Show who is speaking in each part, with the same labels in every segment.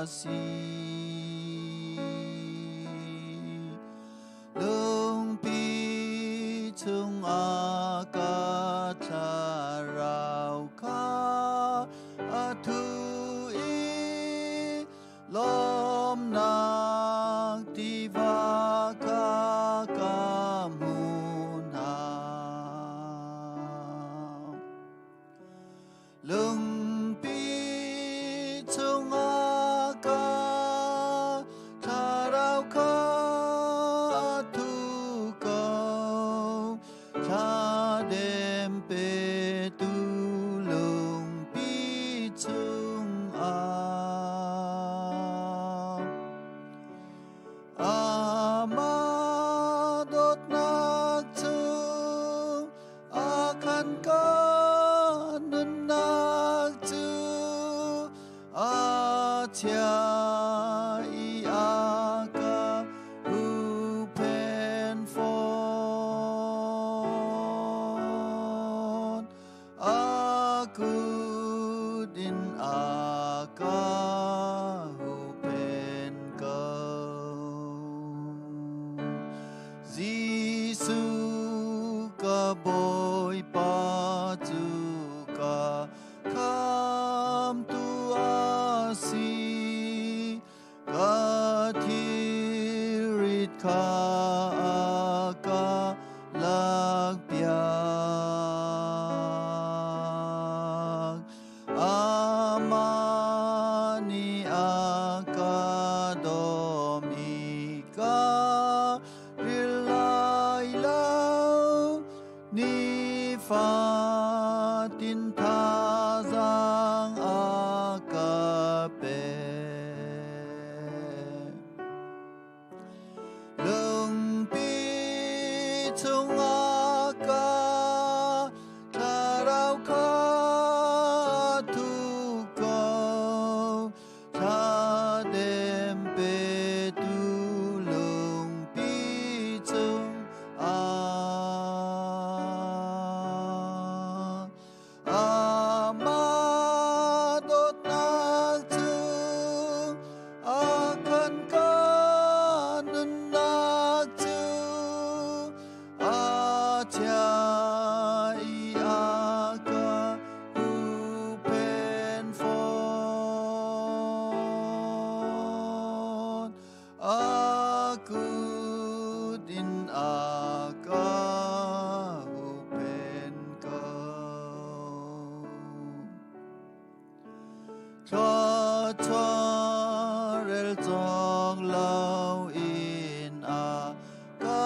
Speaker 1: si. Lungpi chungah ka thlarau kha a thu i lawmnak tiva kha ka hmu hna. Lungpi chungah ka thlarau kha a thu ko. Thladem petu lungpi chungah. Amah dawtnak cu a khan ka nunnak cu a chia i a ka huhphenh fawn. A kut in a ka huhphenh ko. Jesuh ka Bawipa cu ka khamtu a si. Ka thilrit kha a ka lakpiak. Amah nih a ka dawm i ka ril lai lo. Nifatin thazaang a ka pek. Lungpi chungah ka thlarau kha thu ko. Thladem petu lungpi chungah Amah dawtnak cu a khan ka nunnak cu a chia i a ka huhphenh fawn. A kut in a ka huhphenh ko. Thluachuah rel cawk loin a ka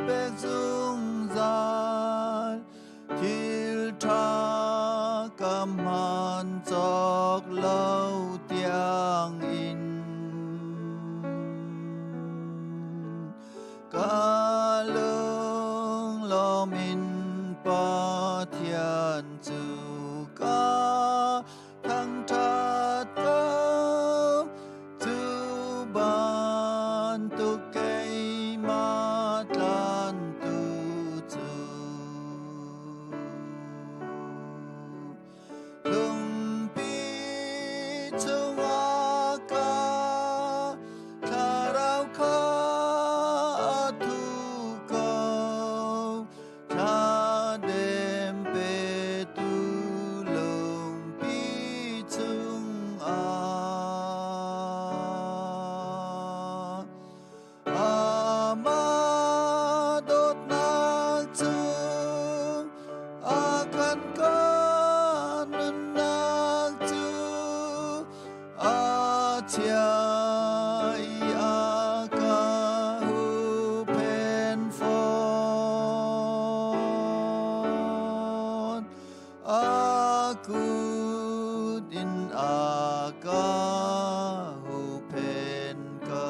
Speaker 1: pek zungzal. Thil ṭha ka hman cawk lo tiangin. Ka lunglawm in Pathian cu ka thangṭhat ko. Cu bantuk keimah tlantu cu. Lungpi chungah ka thlarau kha a thu ko. Thladem petu lungpi chungah. Amah dawtnak cu a khan ka nunnak cu a chia i a ka huhphenh fawn. A kut in a ka huhphenh ko.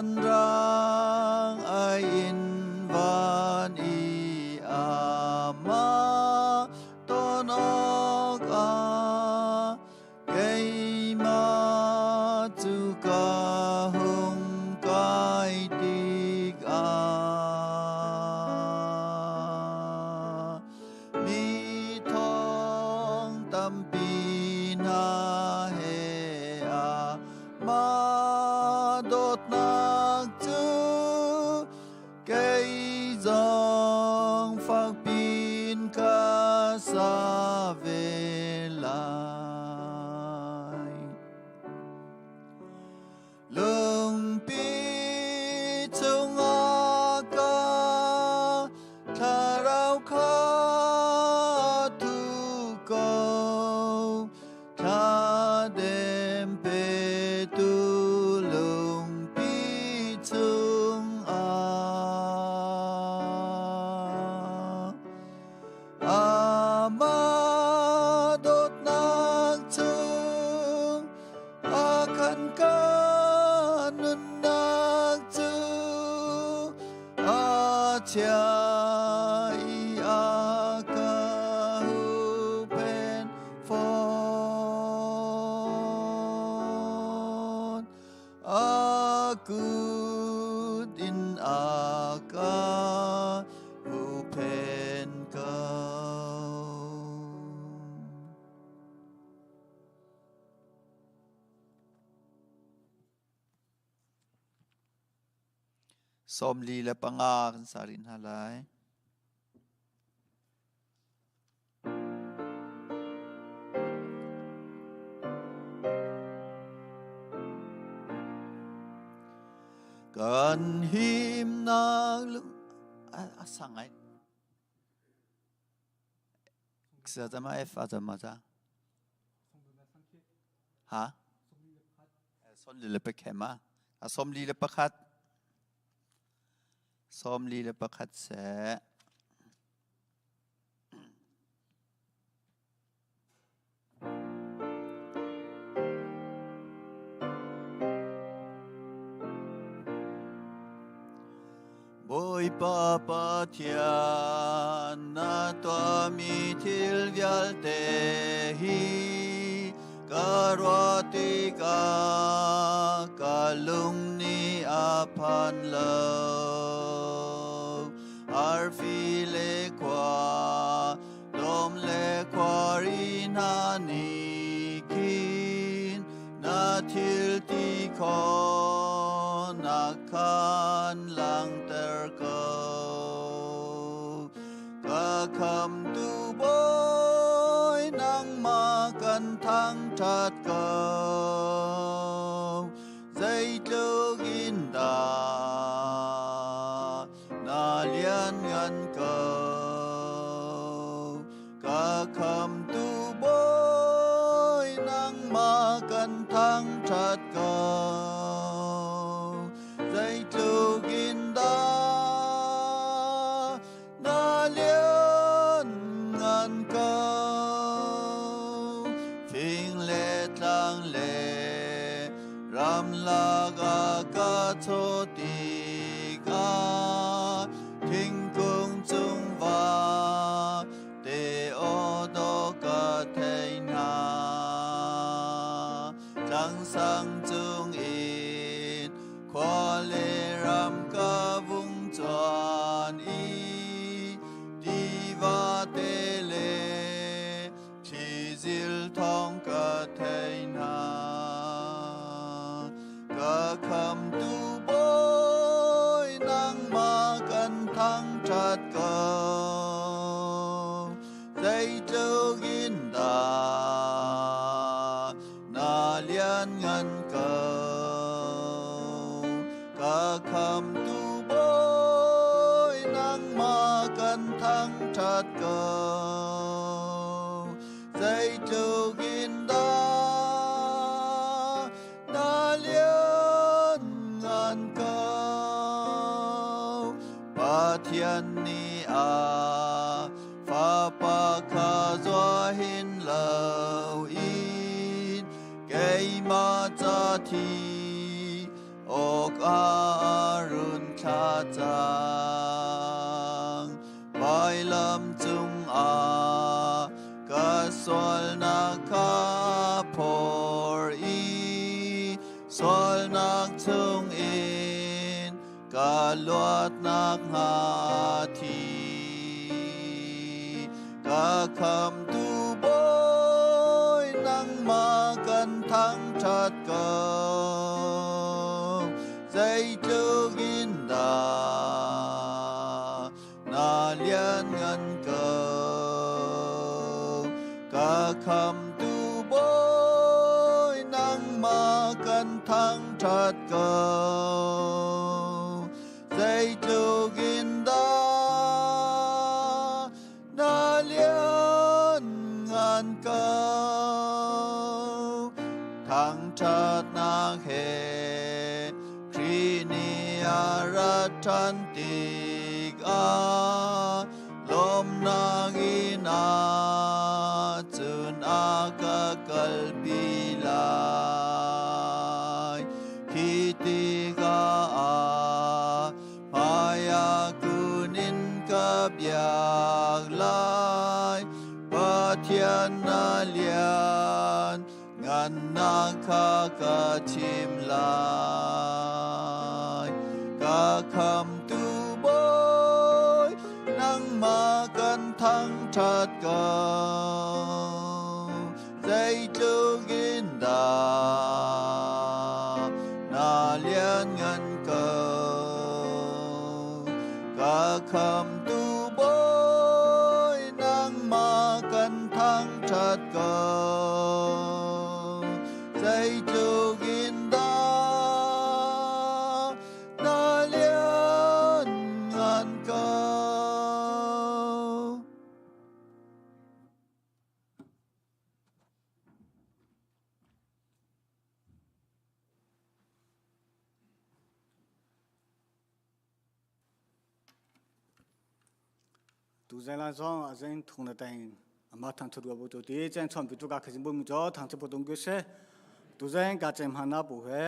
Speaker 1: Puanrang ai in van i amah ton awkah keimah cu ka hung kai tikah mi tampi hna he amah dawtnak cu kei zong fakpin ka sa ve lai. Lungpi chungah ka thlarau kha thu ko, thladem petu lungpi chungah. Amah dawtnak chung a khan ka nunnak cu a chia i a ka huhphenh fawn. A kut in a ka huhphenh ko. 45 kan sa rih hna lai. Kan himnak lung a sang ai. Sa F a ma cha. Ha? Somli le pakhat ma. A 41. 41 seh. Bawipa Pathian, na tuahmi thil vialte hi ka ruah tikah ka lung nih a phan lo. Arfi le khua, dawm le khuari hna nih khin na thil ti khawhnak khan langhter ko. Ka khamtu Bawi, nangmah kan thangṭhat ko. Zeitluk in dah na lianngan ko. Ka khamtu Bawi, nangmah kan thangṭhat ko. Zeitluk in dah na lianngan ko. Fing le tlang le ramlak ah ka chaw tikah thingkung cung va te aw dawh ka thei hna. Tlangsang cung in khua le ram ka vung cuan i tiva te le thlizil thawng ka thei hna. Ka khamtu Bawi, nangmah kan thangṭhat ko. Zeitluk in dah na lianngan ko. Ka khamtu Bawi, nangmah kan thangṭhat ko. Zeitluk in dah na lianngan ko. Pathian nih a Fapa kha zuahin loin keimah ca thi awk ah run thla cang. Vailam cungah ka sualnak kha phor i sualnak chungin ka luatnak hnga thi. Ka khamtu Bawi, ṭhat ko. Zeitluk in dah na lianngan ko. Ka khamtu Bawi nangmah kan thangṭhat ko. Zeitluk in dah na lianngan ko. Thangṭhatnak he Khrih nih a rat ṭhan tikah lawmnak in ah cun a ka kalpi lai. Khi tikah hmaiah kun in ka biak lai. Pathian na lian ngannak kha ka chim lai. Ka khamtu Bawi, nangmah kan thangṭhat ko. Zeitluk in dah na lianngan ko. Ka khamtu Bawi, nangmah kan thangṭhat ko. Zeitluk in dah na lianngan ko.
Speaker 2: Tu zai la zong a zeng thung na teng ama thang thu bu tu ti chen chom pi tu ka khajin bu mi cho thang chu tung ku se tu zeng ka chen ma na bu he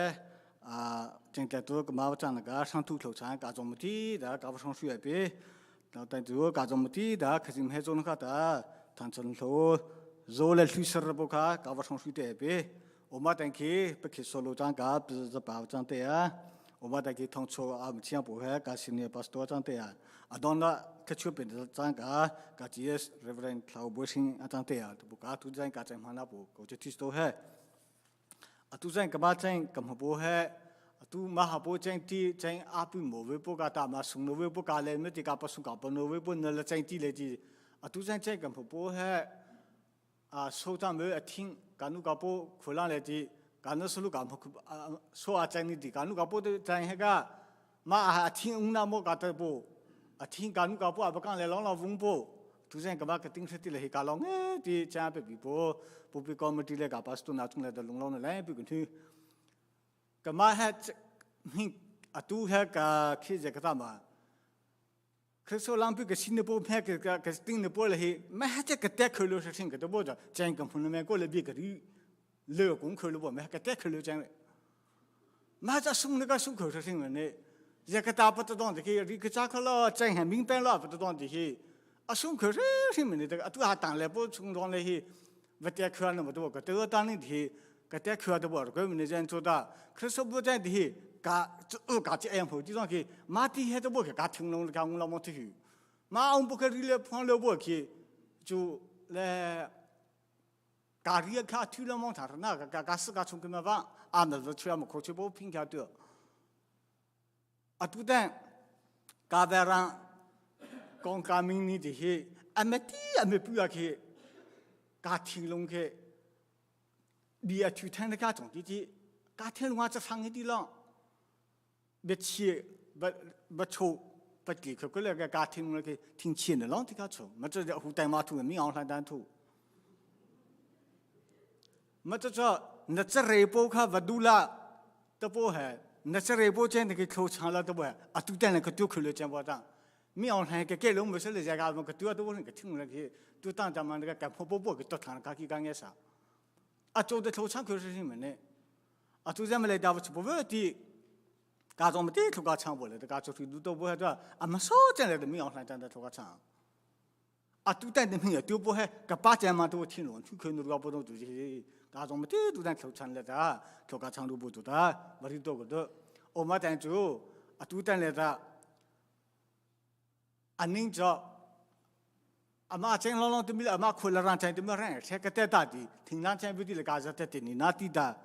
Speaker 2: a cheng te tu ka ma chang ka sang thu thlo chang ka zong ti da ka song su pi na teng tu ka zong ti da khajin he zong kha ta thang chon thlo zo le thu sar bu kha ka wa song su te pi oma teng khi pa khi solo chang ka za pa chang te a oma teng khi thong cho a chiang pu he ka senior pastor chang te a adon la ka chu pe chang ka ka GS Reverend Thlau Boi Sing a chang te a tu ka tu jang ka chang mana pu ko che thi sto he atu jang ka ba chang ka ma bo he atu ma ha bo chang ti chang a pu mo we po ka ta ma sung no we po ka le me ti ka pa sung ka pa no we po na la chang ti le ti atu jang chang ka ma bo he 啊，手掌没一听，干路搞不苦难来的，干路是路搞不苦，说啊真的，干路搞不的真那个，嘛啊听乌那么搞得不，啊听干路搞不啊不讲来老老翁不，突然个嘛个顶出的来搞老哎的真别比不，不比高么的来搞巴斯多拿出来的龙龙的来比个去，个嘛还啊都还个去这个啥嘛。可是浪比个新的波拍个个个顶的波了嘿，没还这个带口了是听个都不着，讲个朋友们过来比个的，乐工口了不，没个带口了讲，没这送那个送口是听的呢，一个大不得当的去，你个咋个了，真还明白了不得当的去，啊送口是听的这个，都还当来不从当来去，不带口那么多个，都要当的去，个带口都不，个我们这样做的，可是不这样的去。嘎这二嘎这样跑地上去，马底下都不去，嘎听拢嘎我老毛去，马我不去里来碰了不去，就来嘎里卡推了毛他那个嘎嘎自家从根本放，俺那是去俺们过去不拼下的，啊都等嘎在让讲嘎明年这些，俺们地俺们不要去，嘎听拢去，你要去听那个总的的，嘎听拢啊这上一的了。别去不不错不给可过来个家庭那个挺钱的，啷个个错？没这叫胡带马土，没昂山单土。没这这那这瑞波卡不多啦，都不还那这瑞波见那个口长了都不还，啊都带那个丢口了见不当。没昂山个盖龙没事了，这个个丢都那个听那个都当咱们那个干婆婆婆个都谈个去干个啥？啊做的头长口是什么呢？啊做咱们来打不出不会的。家中没得土家唱不来，家做水都不会的，俺们少进来的没养上真的土家唱。啊，都带的朋友都不会，个八家嘛都听了，出口那个不懂就是家中没得都在土唱来的，土家唱都不做的，没得多个的。我们在做，啊，都带来的，啊，您这。阿妈真老老的没阿妈哭了让真的没人，才个带大的，听让真不的了，家在的你那地的。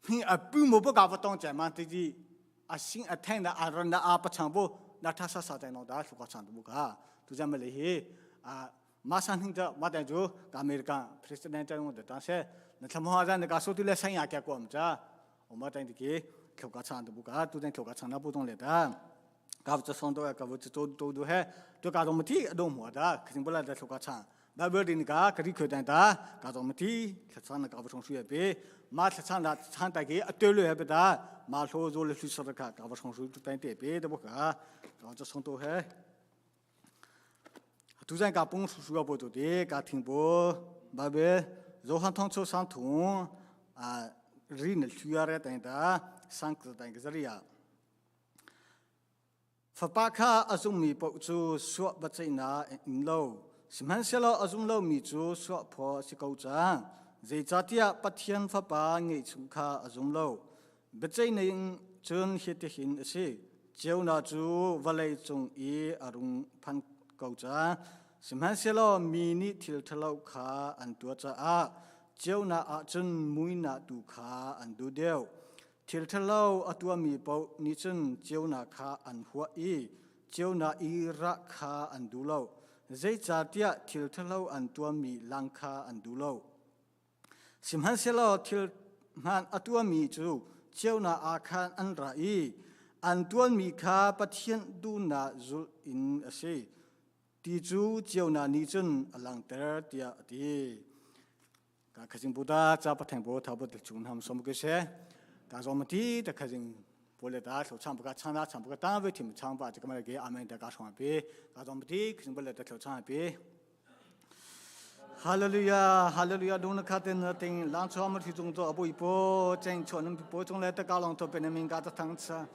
Speaker 2: Hi a pu mo bo ka va tong chai ma ti ji a sing a theng da a ran da a pachang bo na tha sa sa chai no da thlu ka chan bu ka tu jam le hi a ma san hing cha ma ta ju ka America president cha ngo da ta se na thlam ha jan ka so ti le sang ya kya ko am cha o ma ta ki thlu ka chan bu ka tu jen thlu ka chan na bu tong le da ka cha song do ka bu cho to du he to ka dong ti do mo da khing bula da thlu ka chan Bible din ka kari khoi tan ta ka dong ti thla chan ka bu song su ye pe ma thla chan da chan ta ki atwe lu he pe da ma hlo zo le su sa ka ka bu song su tu tan te pe de bu ka ka cha song to he tu zan ka pung su su ka bo to te ka thing bo Bible zo han thong cho sang thung a ri na thu ya re tan ta sang ka tan ka zari ya Fapa kha a zummi paoh cu suah biaceihnak an in lo. Sihmanhsehlaw a zum lomi cu suah phaw a si ko cang. Zeicahtiah Pathian Fapa ngeihchuh kha a zum lo. Biaceih ning cun hitihin a si. Ceunak cu vawlei cung i a rung phan ko cang. Sihmanhsehlaw mi nih thil ṭhalo kha an tuah caah ceunak ah cun muinak tu kha an duh deuh. Thil ṭhalo a tuahmi paoh nih cun ceunak kha an huah i ceunak i rah kha an duh lo, zeicahtiah thil ṭhalo an tuahmi lang kha an duh lo. Sihmanhsehlaw thil hmaan a tuahmi cu ceunak ah khan an ra i an tuanmi kha Pathian duhnak zulh in a si. Ti cu ceunak nih cun a langhter tiah a ti. Ka khazing buda cha patheng bo tha bo tel chung ham som ke se ka zo ma ti ta khazing pole ta thlo chang ka chana chang ka ta ve thim chang ba cha ka ma ge amen ta ka shong pe ka zo ma ti khazing bole ta thlo chang pe Hallelujah Hallelujah dun kha ten ting lang chom thi chung to abui po cheng chon po chung le ta ka long to pe na min ka ta thang cha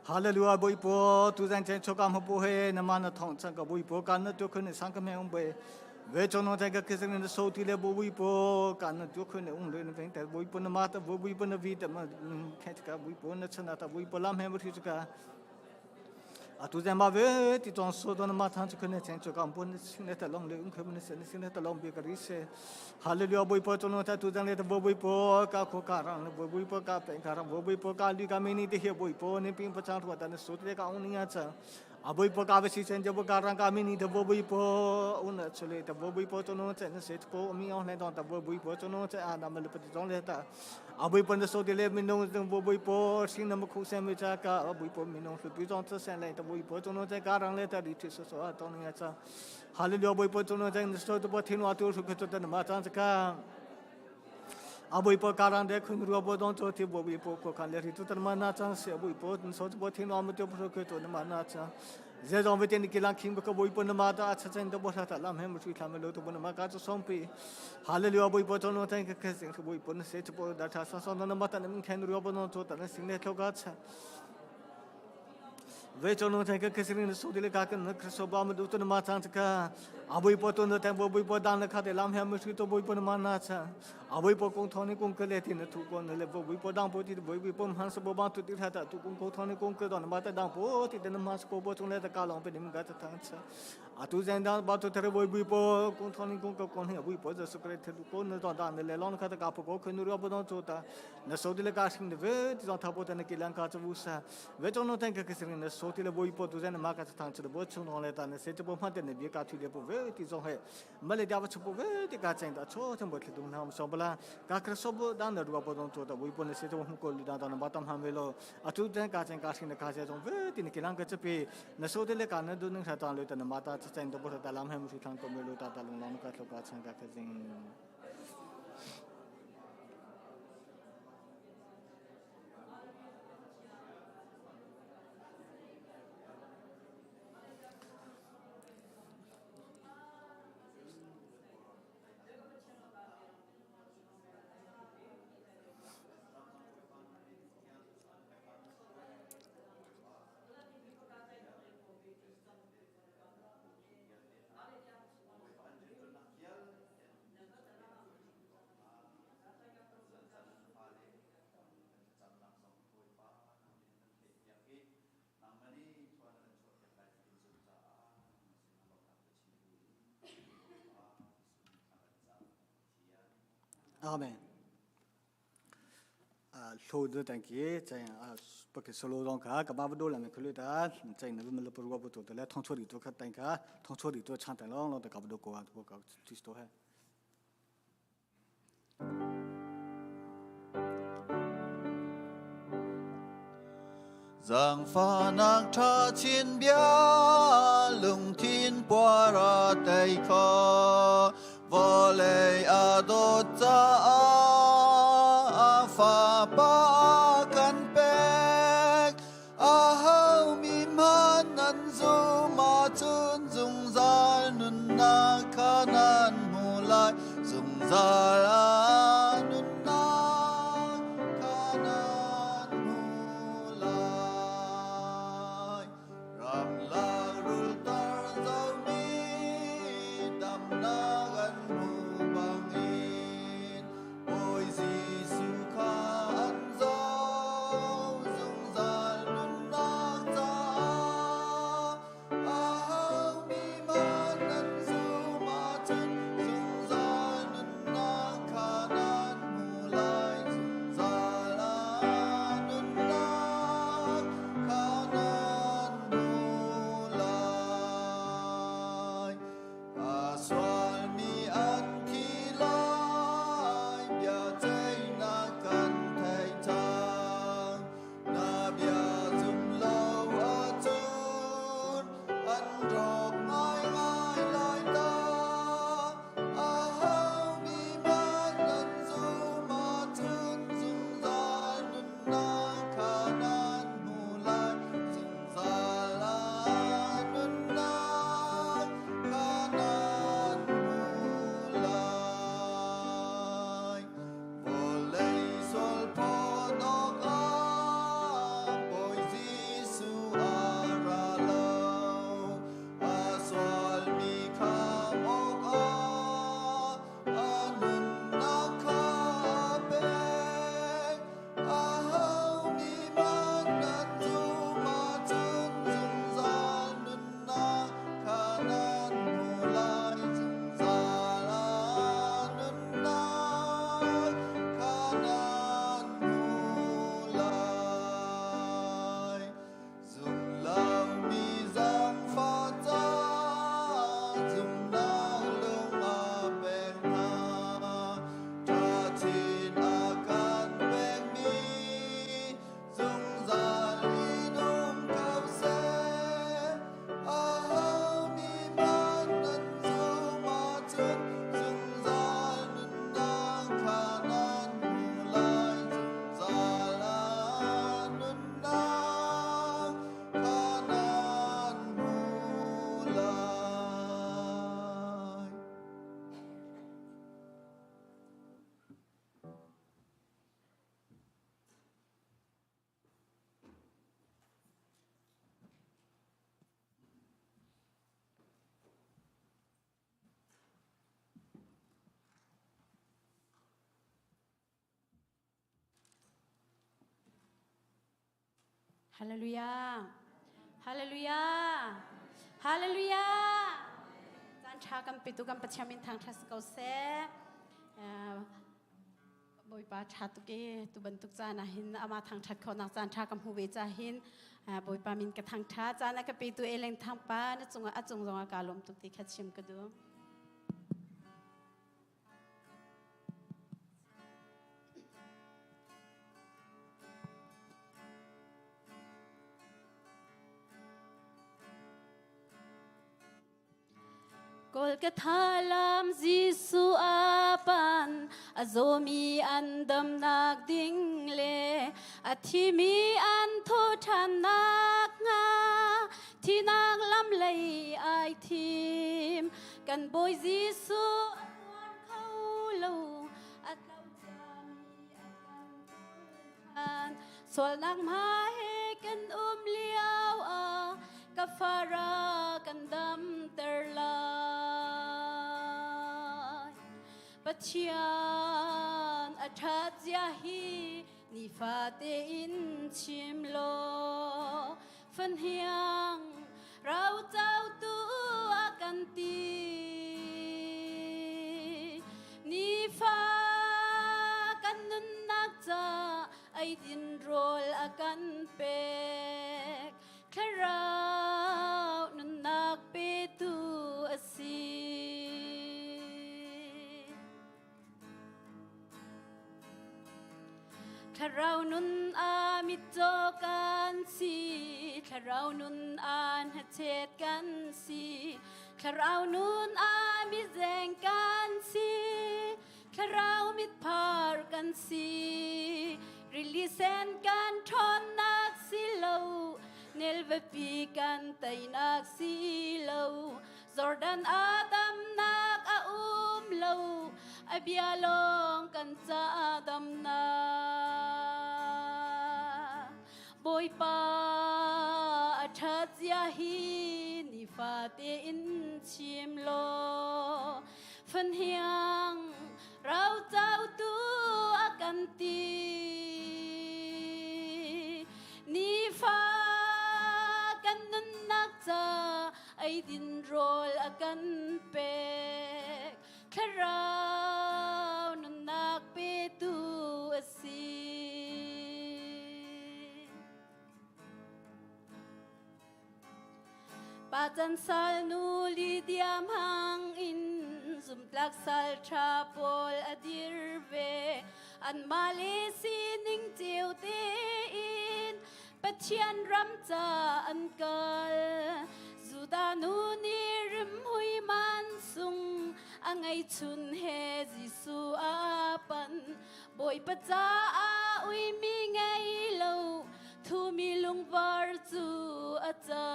Speaker 2: Hallelujah bui po tu zan chen chokam ho po he na ma na thong chang ka bui po kan na tu khun sang ka me um be 为中农这个可是那手提的不微波，干那多可能用的那边，但微波那嘛的不微波那微的嘛，看这个微波那吃那的微波拉面不提这个。啊，都在嘛为这种手段的嘛，他就可能钱就讲不能现在的弄的，可能是现在的弄别个意思。哈利路亚，微波中农在都在那的微波，搞可搞让微波搞变搞让微波搞你个每年的些微波，你并不常说，但是手提的搞你啊这。Aboi po ka si chen jo ka rang ka mi ni de bo bui po un na chule de bo bui po cho no chen se po mi on le don ta bo bui po cho no chen a na ma le pa jong le ta aboi po na so de le mi no bo bui po sing na ma khu sen mi cha ka aboi po mi no su pi jong che sen le ta bui po cho no chen ka rang le ta ri thi so so a tong ni cha hallelujah bui po cho no chen so to po thin wa tu su khe cho ta ma chan ka aboi po ka rang de khun ru bo dong cho thi bo bi po ko kan le ri tu tan ma na chan se aboi po so bo thin wa ma to po ke to na ma na cha ze jong ve ten ki lang khing ko boi po na ma ta acha chen to bo sa ta lam hem chu tham lo to bo na ma ka cho som pi hallelujah boi po to no tan ke ke sing boi po na se to po da tha sa so na ma ta na min khen ru bo no to ta na sing ne tho ga cha 为着农村个开始人的手里个个那可说把我们都都马上这个阿微波都那天我微波当了卡的拉面没水都微波的马那吃阿微波工厂的工个来听的土工那来微波当波的微波还是波帮土地他的土工工厂的工个到那马当波的那马是波波从来的家浪被你们个他吃啊都在当把土他的微波工厂的工个工厂微波就是个来土工那当当那来浪卡的家不过可能要不当做的那手里个新的为这张他波的那给两个子乌啥为着农村个开始人的手里了微波都在那马个子堂吃的波冲上来的那谁这波胖的那别个推的波为这种嘿没来家不吃波为这个真的错真不吃东他们说不啦，个个说不当的如果不当做的微波那谁这我们过里当当那把当他们了啊都在个真个新的个这种为的那给两个这边那手里了个那都能啥当了的那马达真的不是大浪还没去看过没路大大龙浪个头个参加个真。Amen. hlo de tang ki chai pa ke solo dong kha ka ba do la me khulu ta chai na me lo pu to le thong chori to kha tang kha thong chori to chang tang long long ta ka ba do ko ko ka ti sto he.
Speaker 1: Zaangfahnak ṭha chin bia lungthin puar a tei kho vawlei a dawt caah a fapa a kan pek aho mi hmanh nan zum ahcun zungzal nunnak kha nan hmu lai zungzal a nunnak kha nan hmu lai. Ramlak rultar zomi damnak an hmu bangin Bawi Jesuh kha an zoh zungzal nunnak caah aho mi hmanh nan zum ahcun zungzal nunnak kha nan hmu lai zungzal ah nunnak kha nan hmu lai. A sualmi an thi lai, biaceihnak kan theih cang. Na bia zum lo ahcun an rawk ngaingai lai ta. Aho mi hmanh nan zum ahcun zungzal nunnak kha nan hmu lai. Zungzal ah nunnak kha nan hmu lai. Vawlei sual phawt awkah Bawi Jesuh a ra lo. A sualmi khamh awkah a nunnak kha a pek. Aho mi hmanh nan zum ahcun zungzal nunnak kha nan hmu lai. Zungzal ah nunnak kha nan hmu lai. Zum lomi zaangfah ca zumhnak lung a pek hna. Ṭha chin a kan pekmi zungzal in um ko seh. Aho mi hmanh nan zum ahcun zungzal nunnak kha nan hmu lai. Zungzal ah nunnak kha nan hmu lai.
Speaker 3: Hallelujah. Hallelujah. Hallelujah. Caan ṭha kan petu kan Pathian min thangṭhat si ko seh. Bawipa ṭha tuk e tu bantuk caan ah hin amah thangṭhat khawhnak caan ṭha ka hmu ve ca hin Bawipa min ka thangṭha caan a ka petu eleng thangpa na cungah a cung zongah kaa lawm tuk ti kha chim ka duh. Golgatha lam Jesuh a pan, a zawmi an damnak ding le a thimi an thawhṭhannak hnga thinak lam lei ai thim. Kan Bawi Jesuh a tuar kho lo, a tlo ciami a kan ṭhan. Sualnak hma he kan um lio ah ka fara kan damter lai. Pathian a ṭhat zia hi nifate in chim law fanhiang rau tu a kan ti. Nifa kan nunnak ca ai Thlarau nun a mitcaw kan si, Thlarau nun a hnachet kan si, Thlarau nun a mizeng kan si, Thlarau mitphar kan si. Rili sen kan ṭhawnnak si lo, Nelvapi kan teinak si lo, Jordan a damnak a um lo, a bia lawng kan ca damnak. Bawipa a ṭhat zia hi nifate in chim law, fanhiang rau cautu a kan ti. Nifa kan nunnak ca eidin rawl a kan pek thlarau nunnak petu a si. Pa can sal nu Lydia hmang in zumtlak sal tha pawl a dir ve anmah le sining cio tein Pathian ram ca an kal. Judah nu nih rimhmui mansung a ngeihchun he Jesuh a panh. Bawipa caah uimi ngei lo thumi lungvar cu a co.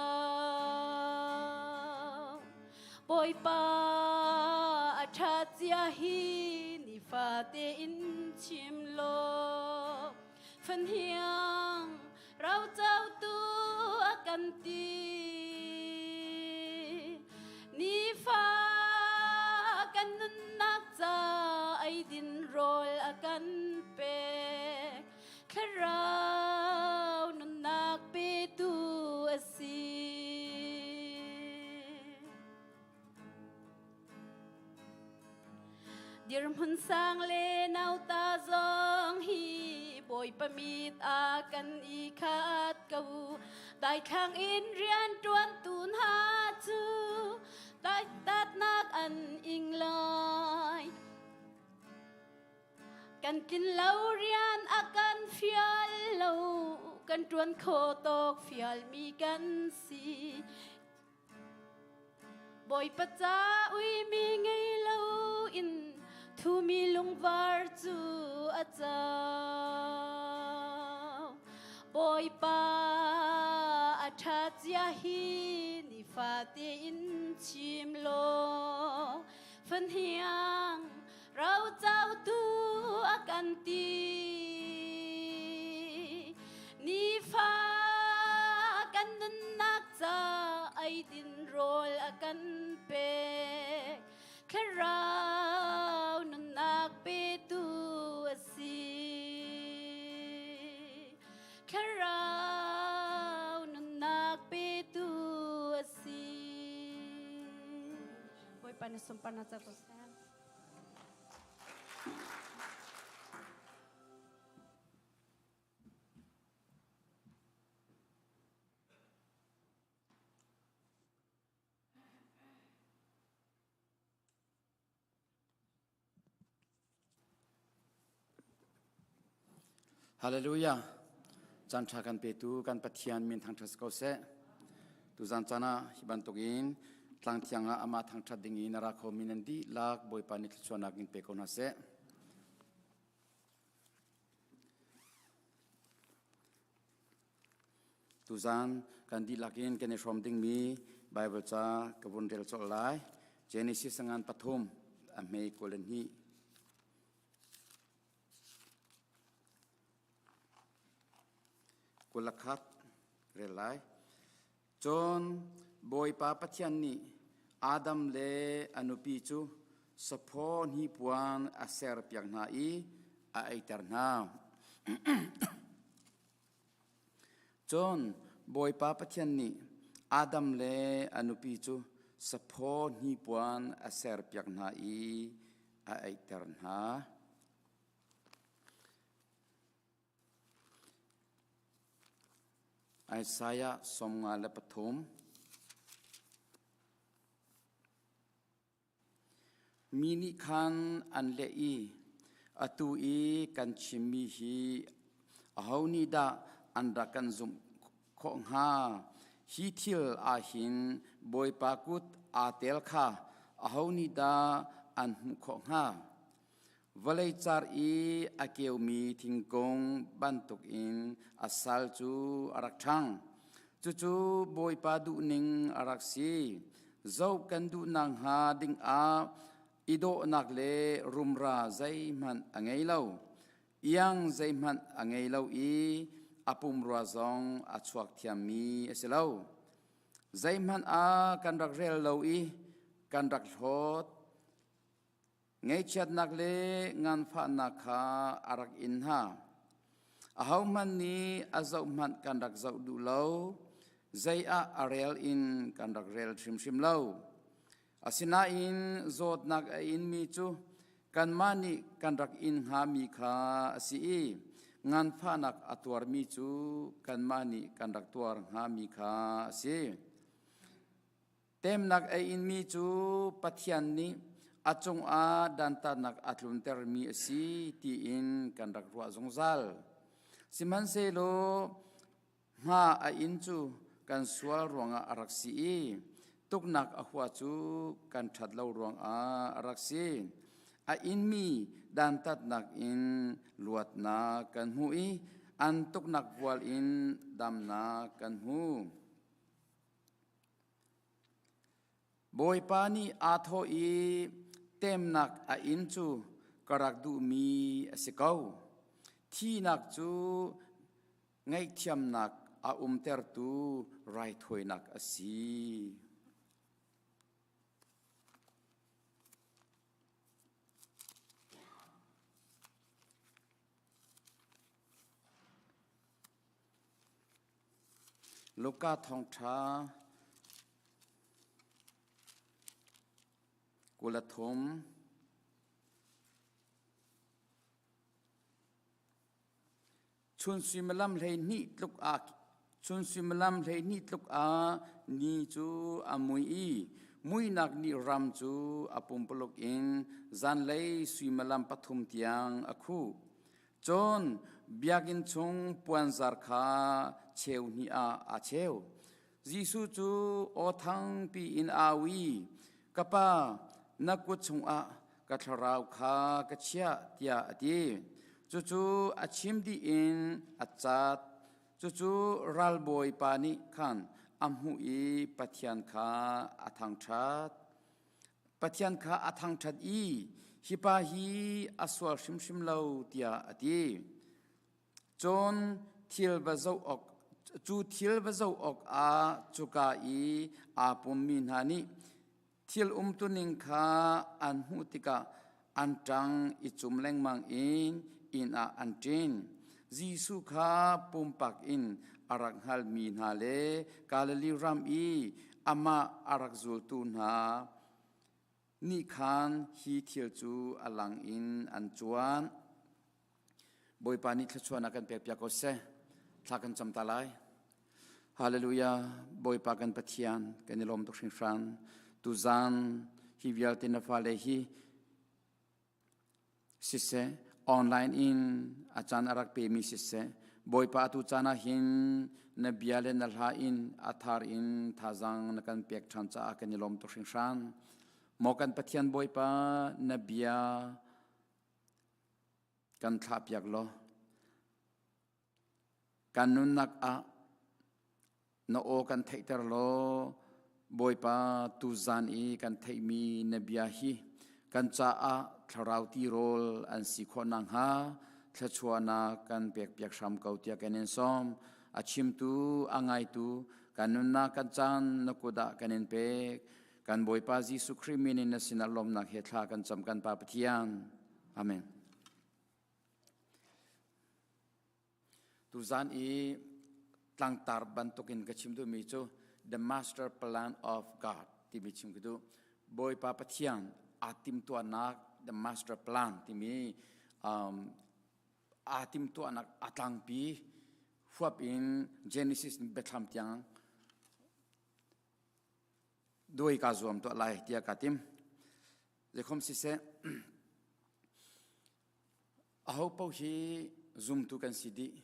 Speaker 3: Bawipa a ṭhat zia hi nifate in chim law Fahniang rocotu a kan ti. Nifa kan nunnak ca eidin rawl a kan pek. Thlarau nunnak petu a si. Dirhmun sang le nauta zong hi Bawipa mit a kan i khat ko. Daithlang in rian ṭuantu hna cu daitatnak an ing lai. Kan tlin lo rian a kan fial lo, kan ṭuan kho tawk fialmi kan si. Bawipa ca uimi ngei loin thumi lungvar cu a co. Bawipa a ṭhat zia hi nifate in chim law fahniang rocotu a kan ti. Nifa kan nunnak ca eidin rawl a kan pek. Thlarau nunnak petu a si. Thlarau nunnak petu a si. Bawipa na sunparnak ca ko seh.
Speaker 4: Hallelujah. Caan ṭha kan petu kan Pathian min thangṭhat ko seh. Tuzan caan ah hi bantukin tlangthiang ah amah thangṭhat ding in a ra khomi nan dihlak Bawipa nih thluachuahnak in pe ko hna seh. Tuzan kan dihlak in kan i hrawm dingmi Bible ca ka vun rel colh lai. Genesis ngan pathum a hme 22. 21 rel lai. Cun Bawipa Pathian nih Adam le a nupi cu saphaw hnipuan a serpiak hna i a eiter hna. Cun Bawipa Pathian nih Adam le a nupi cu saphaw hnipuan a serpiak hna i a eiter hna. Isaiah 53. Mi nih khan an leh i, Atu i kan chimmi hi Aho nih dah an rak kan zumh khawh hnga? Hi thil ah hin Bawipa kut aa tel kha aho nih dah an hmuh khawh hnga? Vawlei car i a keumi thingkung bantukin a sal cu a rak ṭhang. Cucu Bawipa duhning a rak si. Zoh kan duhnak hnga dingah i dawhnak le rumra zeihmanh a ngei lo. Iang zeihmanh a ngei lo i a pumrua zong a chuak thiammi a si lo. Zeihmanh ah kan rak rel lo i kan rak hlawt. Ngaihchiatnak le nganfahnak kha a rak in hna. Ahohmanh nih a zohhmanh kan rak zoh duh lo, zei ah a rel in kan rak rel hrimhrim lo. Asinain zawtnak a inmi cu kanmah nih kan rak in hngami kha a si i nganfahnak a tuarmi cu kanmah nih kan rak tuar hngami kha a si. Temnak a inmi cu Pathian nih a cungah dantatnak a tluntermi a si tiin kan rak ruah zungzal. Sihmanhsehlaw hma a inn cu kan sual ruangah a rak si i tuknak a hua cu kan ṭhat lo ruangah a rak si. A inmi dantatnak in luatnak kan hmu i an tuknak vual in damnak kan hmu. Bawipa nih aa thawh i temnak a inn cu ka rak duhmi a si ko. Thihnak cu ngaihthiamnak a umtertu raithawinak a si. Luka thawngṭha 23 Chun suimilam 12 tluk ah chun suimilam 12 tluk ah ni cu a mui i muihnak nih ram cu a pumpuluk in zanlei suimilam pathum tiang a khuh. Cun biakinn chung puanzar kha cheu hnih ah aa cheu. Jesuh cu aw thangpi in au i, Ka Pa, na kut chungah ka thlarau kha ka chiah, tiah a ti. Cucu a chim dih in a cat. Cucu ralbawi pa nih khan a hmuh i Pathian kha a thangṭhat. Pathian kha a thangṭhat i hi pa hi a sual hrimhrim lo tiah a ti. Cun thil va zoh awk cu thil va zoh awkah cuka i aa pummi hna nih thil umtuning kha an hmuh tikah an ṭang i cum lengmang in inn ah an ṭin. Jesuh kha pumpak in a rak hngalmi hna le Galilee ram i amah a rak zultu hna nih khan hi thil cu a lang in an cuan. Bawipa nih thluachuahnak kan pekpiak ko seh. Thla kan cam ta lai. Hallelujah. Bawipa kan Pathian kan i lawm tuk hringhran. Tuzan hi vialte na fale hi siseh online in a caan a rak pemi siseh Bawipa atu caan ah hin na bia le na hla in a thar in thazaang na kan pek ṭhan caah kan i lawm tuk hringhran. Maw kan Pathian Bawipa na bia kan thlahpiak law kan nunnak ah Na aw kan theihter law Bawipa tuzan i kan theihmi na bia hi kan caah thlarau tirawl an si khawh nakhnga thluachuahnak kan pekpiak hram ko tiah kan in sawm. A chimtu, a ngaitu, kan nunnak kan caan na kut ah kan in pek. Kan Bawipa Jesuh Khrih min in na sinah lawmnak he thla kan cam kan Pa Pathian. Amen. Tuzan i tlangtar bantukin ka chim duhmi cu The Master Plan of God timi chim ka duh. Bawipa Pathian aa timtuahnak The Master Plan timi um, aa timtuahnak a tlangpi huap in Genesis biathlam tiang duai kaa zuam tuah lai tiah kaa tim. Zeikhom siseh Aho paoh hi zumtu kan si dih.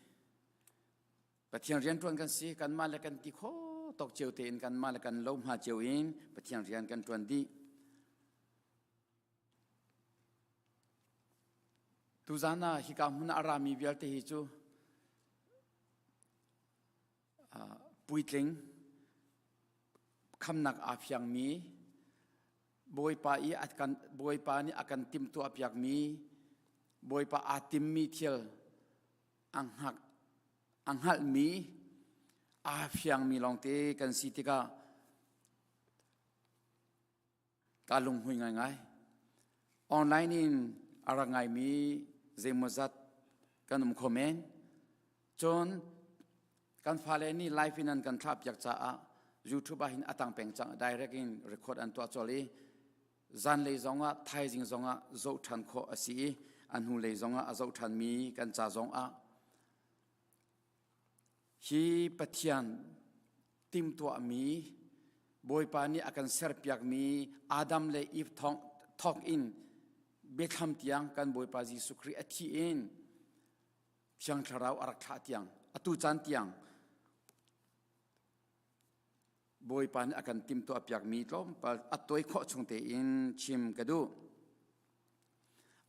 Speaker 4: Pathian rianṭuan kan si, kanmah le kan ti kho tawk cio tein kanmah le kan lo hma cio in Pathian rian kan ṭuan dih. Tuzan ah hika hmun ah a rami vialte hi cu puitling khamnak aa fiangmi Bawipa i a kan Bawipa nih a kan timhtuah piakmi Bawipa aa timmi thil a hngak a hngalhmi aa fiangmi lawngte kan si tikah Kaa lunghmui ngaingai. Online in a rak ngaimi zeimawzat kan um kho men. Cun kan fale nih live in an kan thlahpiak caah YouTube ah hin a tang peng cang direct in record an tuah colh i zanlei zongah thaizing zongah zoh ṭhan khawh a si i a hnulei zongah a zoh ṭhanmi kan ca zongah Hi Pathian timhtuahmi Bawipa nih a kan serpiakmi Adam le Eve thawk in biathlam tiang kan Bawipa Jesuh Khrih a thih in Thiang Thlarau a rak thlah tiang atu caan tiang Bawipa nih a kan timhtuahpiakmi tlawmpal a tawi khawh chung tein chim ka duh.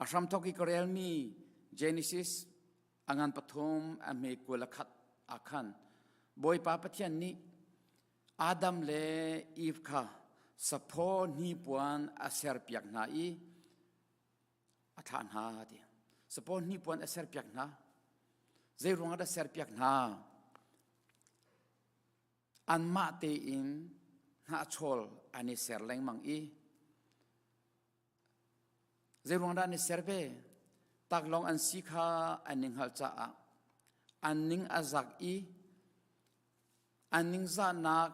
Speaker 4: A hramthawk i ka relmi Genesis a ngan pathum a hme 21 ah khan Bawipa Pathian nih Adam le Eve kha saphaw hnipuan a serpiak hna i a thlah hna ti. Saphaw hnipuan a serpiak hna. Zei ruangah dah serpiak hna? Anmah tein hnahchawl an i ser lengmang i Zeiruang dah an i ser ve? Taklawng an si kha an i hngalh caah an ning a zak i an ningzahnak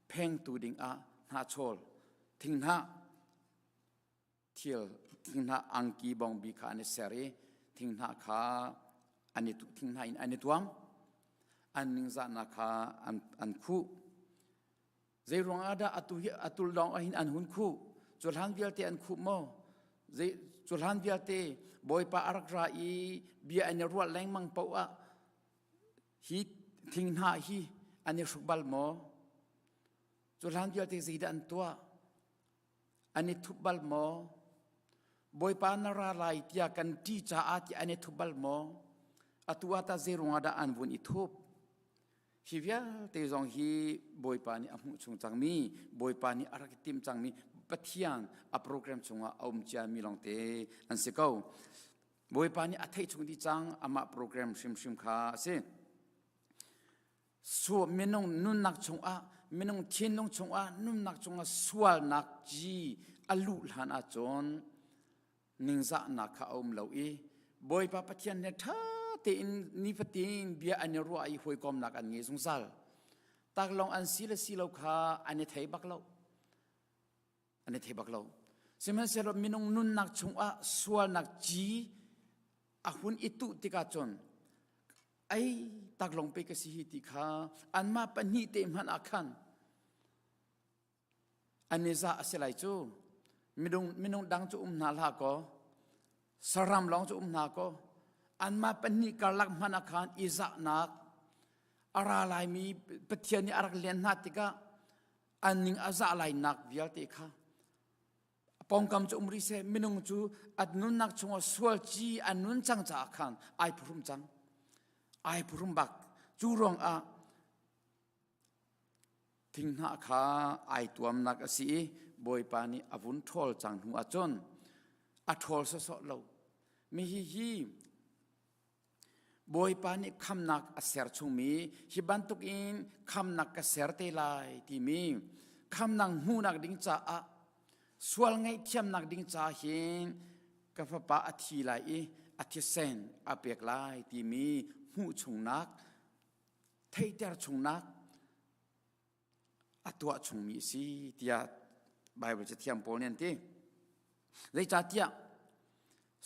Speaker 4: phengtu dingah hnahchawl, thinghnah, thil thinghnah angki bawngbi kha an i ser i thinghnah kha an i thinghnah in an i tuam. An ningzahnak kha an, an khuh. Zeiruang ah dah atu hi atul lawng ah hin an hun khuh? Cu hlan vialte an khuh maw? Zei cu hlan vialte Bawipa a rak ra i bia an i ruah lengmang paoh ah hi thinghnah hi an i hruk bal maw? Cu hlan vialte zeidah an tuah? An i thup bal maw? Bawipa na ra lai tiah kan ṭih caah tiah an i thup bal maw? Atu ah tah zeiruang ah dah an vun i thup? Hi vialte zong hi Bawipa nih a hmuh chung cangmi, Bawipa nih a rak i timh cangmi, Pathian a program chungah a um ciami lawngte an si ko. Bawipa nih a theih chung dih cang amah program hrimhrim kha a si. Su minung nunnak chungah, minung thinlung chungah, nunnak chungah sualnak ci a luh hlan ahcun ningzahnak kha a um lo i Bawipa Pathian he ṭha tein nifatin bia an i ruah i hawikomnak an ngei zungzal. Taklawng an si le si lo kha an i thei bak lo. An i thei bak lo. Sihmanhsehlaw minung nunnak chungah sualnak ci a hun i tuh tikah cun ei taklawng pe ka si hi ti kha anmah pahnih te hmanh ah khan An i zah a si lai cu. Minung, minung dang cu um hna hlah kaw, saram lawng cu um hna kaw, anmah pahnih karlak hmanh ah khan i zahnak a ra laimi Pathian nih a rak len hna tikah an ning a zah lainak vialte kha pawngkam cu um rih seh minung cu a nunnak chungah sual ci an nun cang caah khan ai phuhrum cang ai phuhrum bak cu ruangah Thinghnah kha ai tuamnak a si i Bawipa nih a vun ṭhawl cang hnu ahcun a ṭhawl sawsawh lo. Mi hihi Bawipa nih khamnak a ser chungmi hi bantukin khamnak ka ser te lai timi khamnak hmuhnak ding caah sual ngaihthiamnak ding ca hin ka fapa a thi lai i a thisen a pek lai timi hmuh chungnak theihter chungnak a tuah chungmi a si tiah Baibal cathiang pawl nih an ti. Zeicahtiah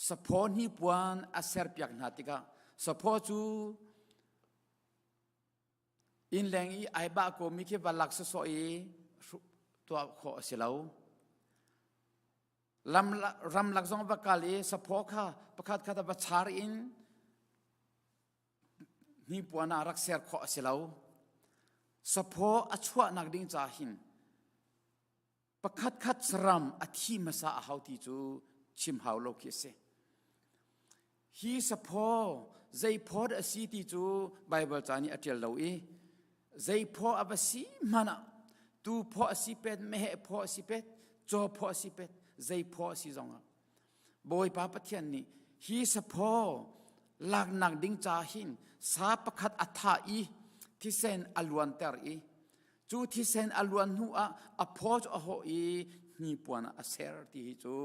Speaker 4: saphaw hnipuan a serpiak hna tikah saphaw cu innleng i ai bah komi khi va lak sawsawh i tuah khawh a si lo. Lam, ramlak zong va kal i saphaw kha pakhat khat va char in. Hnipuan ah rak ser khawh a si lo. Saphaw a chuahnak ding ca hin pakhatkhat saram a thi hmasa a hau ti cu chim hau lo khi a si. Hi saphaw zei phaw dah a si ti cu Baibal ca nih a ṭial lo i zei phaw a va si hmanh ah tu phaw a si pet, meheh phaw a si pet, caw phaw a si pet, zei phaw a si zongah Bawipa Pathian nih hi saphaw laknak ding ca hin sa pakhat a thah i thisen a luanter i cu thisen a luan hnu ah a phaw cu a hawh i hnipuan ah a ser ti hi cu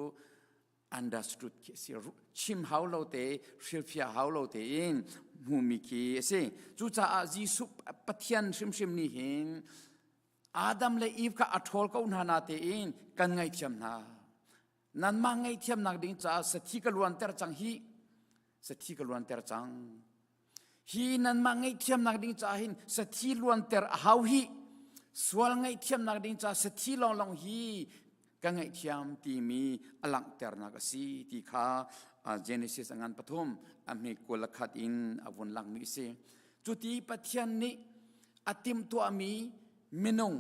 Speaker 4: understood khi a si. Chim hau lo te, hrilhfiah hau lo tein hmumi khi a si. Cucaah Jesuh Pathian hrimhrim nih hin Adam le Eve kha a ṭhawl ko hna na tein kan ngaihthiam hna. Nanmah ngaihthiamnak ding caah sathi ka luanter cang hi. Sathi ka luanter cang. Hi nanmah ngaihthiamnak ding caah hin sathi luanter a hau hi. Sual ngaihthiamnak ding caah sathi lawnglawng hi ka ngaihthiam timi a langhternak a si ti kha Genesis a ngan pathum a hme 21 in a vun langmi a si. Cuti Pathian nih a timhtuahmi minung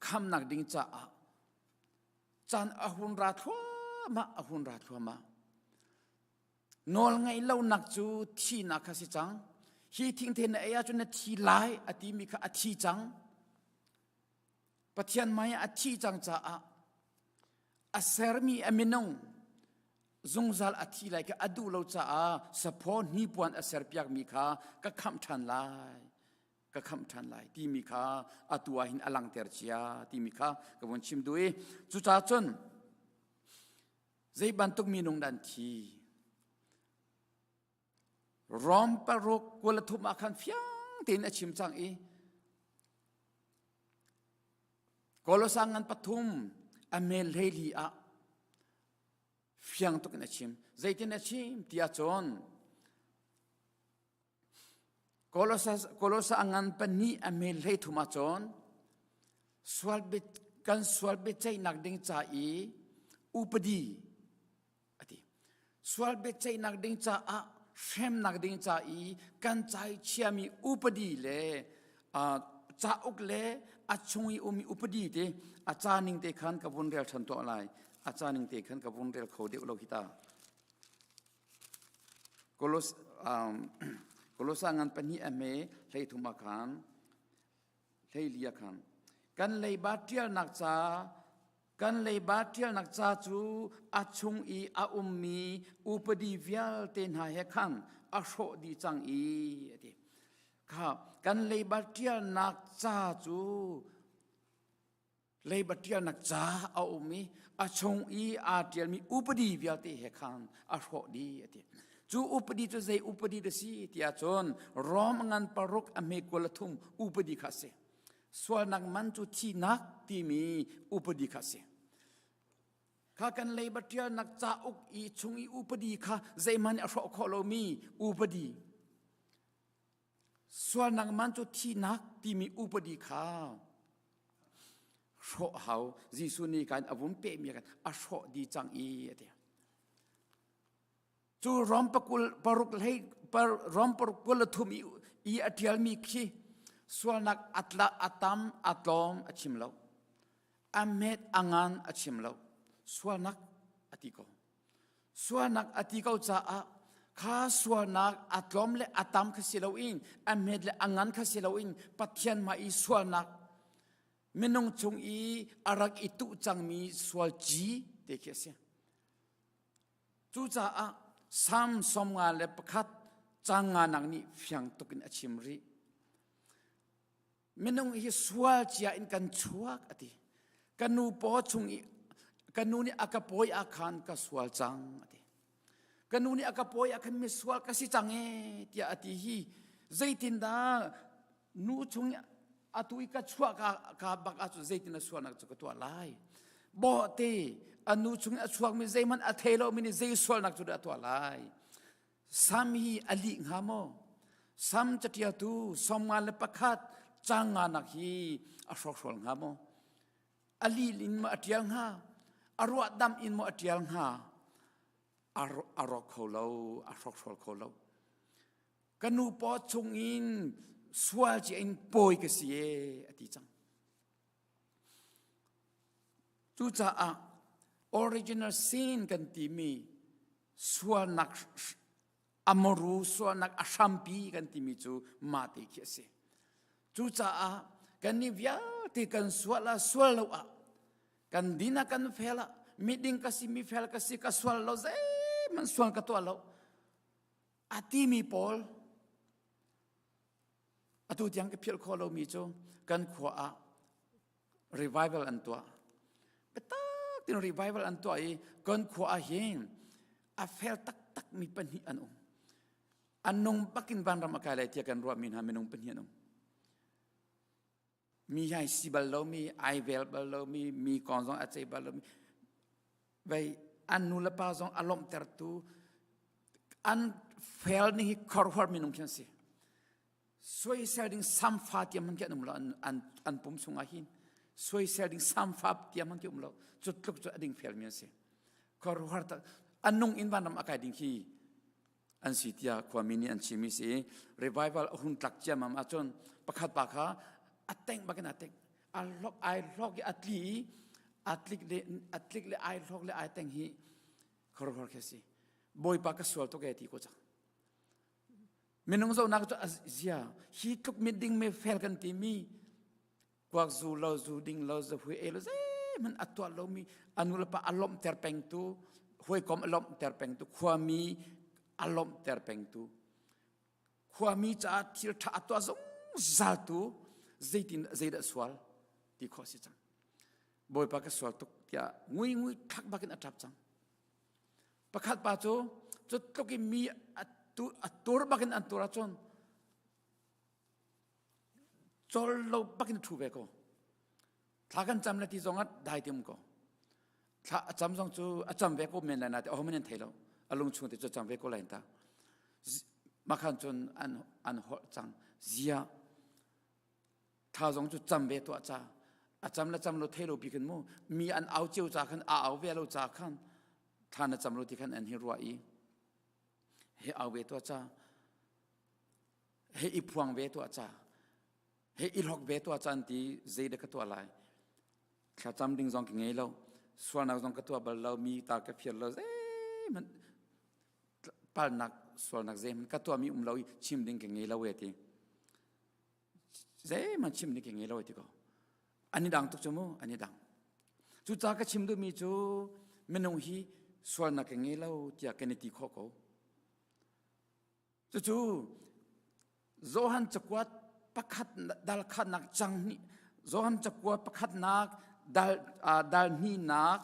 Speaker 4: khamnak ding caah caan a hun ra thluahmah a hun ra thluahmah. Nawl ngeih lonak cu thihnak kha si cang. Hi thingthe na ei ahcun na thi lai a timi kha a thi cang. Pathian hmai ah a thih cang caah a sermi a minung zungzal a thi lai kha a duh lo caah saphaw hnipuan a serpiakmi kha ka khamh ṭhan lai ka khamh ṭhan lai timi kha atu ah hin a langter cia timi kha ka vun chim duh i cucaah cun zei bantuk minung dah an thi Rom paruk 23 ah khan fiang tein a chim cang i Kolosa ngan pathum a mel hleili ah fiang tuk in a chim. Zeitin a chim ti ahcun Kolosa, Kolosa a ngan pahnih a mel hlei thum ahcun sual kan sual biaceihnak ding ca i upadi a ti. Sual biaceihnak ding caah hremnak ding ca i kan cai chiami upadi le cauk le a chung i ummi upadi te a ca ning te khan ka vun rel ṭhan tuah lai. A ca ning te khan ka vun rel kho deuh lo hi ta. Kolos um, Kolosa ngan pahnih a hme 13 ah khan hleili ah khan kan leiba ṭialnak ca Kan leiba ṭialnak ca cu a chung i a ummi upadi vialte hna he khan a hrawh dih cang i a ti. Kha kan leiba ṭialnak ca cu leiba ṭialnak ca a um i a chung i aa ṭialmi upadi vialte he khan a hrawh dih a ti. Cu upadi cu zei upadi dah si tiah cun Rom ngan paruk a hme 23 upadi kha a si. Sualnak man cu thihnak timi upadi kha a si. Kha kan leiba ṭialnak cauk i chung i upadi kha zeihmanh a hrawh khawh lomi upadi. Sualnak man cu thihnak timi upadi kha hrawh hau. Jesuh nih kan a vun pehmi kan a hrawh dih cang i a ti. Cu rom pakul paruk hlei par rom paruk 23 i, i a ṭialmi khi sualnak atla atam atlawm a chim lo. A met a ngan a chim lo. Sualnak a ti ko. Sualnak a ti ko caah kha sualnak a tlawm le a tam kha si loin a met le a ngan kha si loin Pathian mah i sualnak minung chung i a rak i tuh cangmi sual ci te khi a si. Cucaah Salm 51 caang nganak nih fiang tuk in a chim rih. Minung hi sual cia in kan chuak a ti. Ka nu paw chung i ka nu nih a ka pawi ah khan ka sual cang a ti. Ka nu nih a ka pawi ah khan misual ka si cang ee tiah a ti hi zeitindah nu chung atu i ka chuah ka, ka bak ahcun zeitin a sualnak cu ka tuah lai bawhte a nu chung a chuakmi zeihmanh a thei lomi nih zei sualnak cu dah a tuah lai sam hi a lih hnga maw sam catialtu 51 cang nga nak hi a hrawkhrol hnga maw a lih in maw a tial hnga a ruah dam in maw a tial hnga a rawk kho lo a hrawkhrol kho lo. Ka nu paw chung in sual cia in pawi ka si e a ti cang. Cucaah original sin kan timi sualnak amaru sualnak a hrampi kan timi cu mah te khi a si. Cucaah kannih vialte kan sual ah sual lo ah kan din ah kan fel ah miding ka si mi fel ka si ka sual lo zeihmanh sual ka tuah lo a timi pawl atu tiang ka philh khawh lomi cu kan khua ah revival an tuah biatak tin revival an tuah i kan khua ah hin a fel taktak mi pahnih an um an nung bakin vanram a kai lai tiah kan ruahmi hna minung pahnih an um mi hi ai si bal lomi ai vel bal lomi mi kong zong a cei bal lomi vei an nu le pa zong a lawmhtertu an fel ning hi khorhuar minung khi an si soisel ding samfa tiam man khi an um lo an, an, an pum chungah hin soisel ding samfa tiam man khi um lo cu tluk cu a ding fel mi an si khorhuar tak an nung in vanram a kai ding khi an si tiah khuami nih an chim i si revival a hun tlak ciammam ahcun pakhat pa kha a teng bakin a teng a hlok ai hlok i a tli i a tlik le a tlik le ai hlok le ai teng hi khorhor khi si bawipa ka sual tuk e ti ko cang minung zohnak cu zia hi tluk mit ding me fel kan ti mi kuak zu lo zu ding lo zahui e lo zeihmanh a tuah lomi a nu le pa a lawmhter pengtu hawikom a lawmhter pengtu khuami a lawmhter pengtu khuami caah thil ṭha a tuah zungzal tu zeitin zeidah sual ti khawh si cang bawipa ka sual tuk tiah ngui ngui thak bakin a ṭap cang pakhat pa cu cu tluk in mi a tur bakin an tur ahcun Cawl lo bakin ṭhu ve ko. Thla kan cam le ti zong ah dai te um ko. Thla a cam zong cu a cam ve ko men lai na te ahohmanh an thei lo. A lung chung te cu cam ve ko lai ta. Makhan cun an an holh cang. Zia thla zong cu cam ve tuah ca. A cam le cam lo thei lo bi khin mu. Mi an au cio ca khan a au ve lo ca khan thla na cam lo ti khan an hi ruah i he au ve tuah ca. Hei i phuang ve tuah ca hei i hlok ve tuah ca an ti zei dah ka tuah lai thlacam ding zong ka ngei lo sualnak zong ka tuah bal lo mi ta ka phiar lo zeihmanh palnak sualnak zeihmanh ka tuahmi um lo i chim ding ka ngei lo e ti zeihmanh chim ding ka ngei lo e ti ko an i dang tuk cu mu an i dang cucaah ka chim duhmi cu minung hi sualnak ka ngei lo tiah kan i ti khawh ko Cucu Johan cakuat pakhat dal khatnak cang hnih Johan cakuat pakhatnak dal dal hnihnak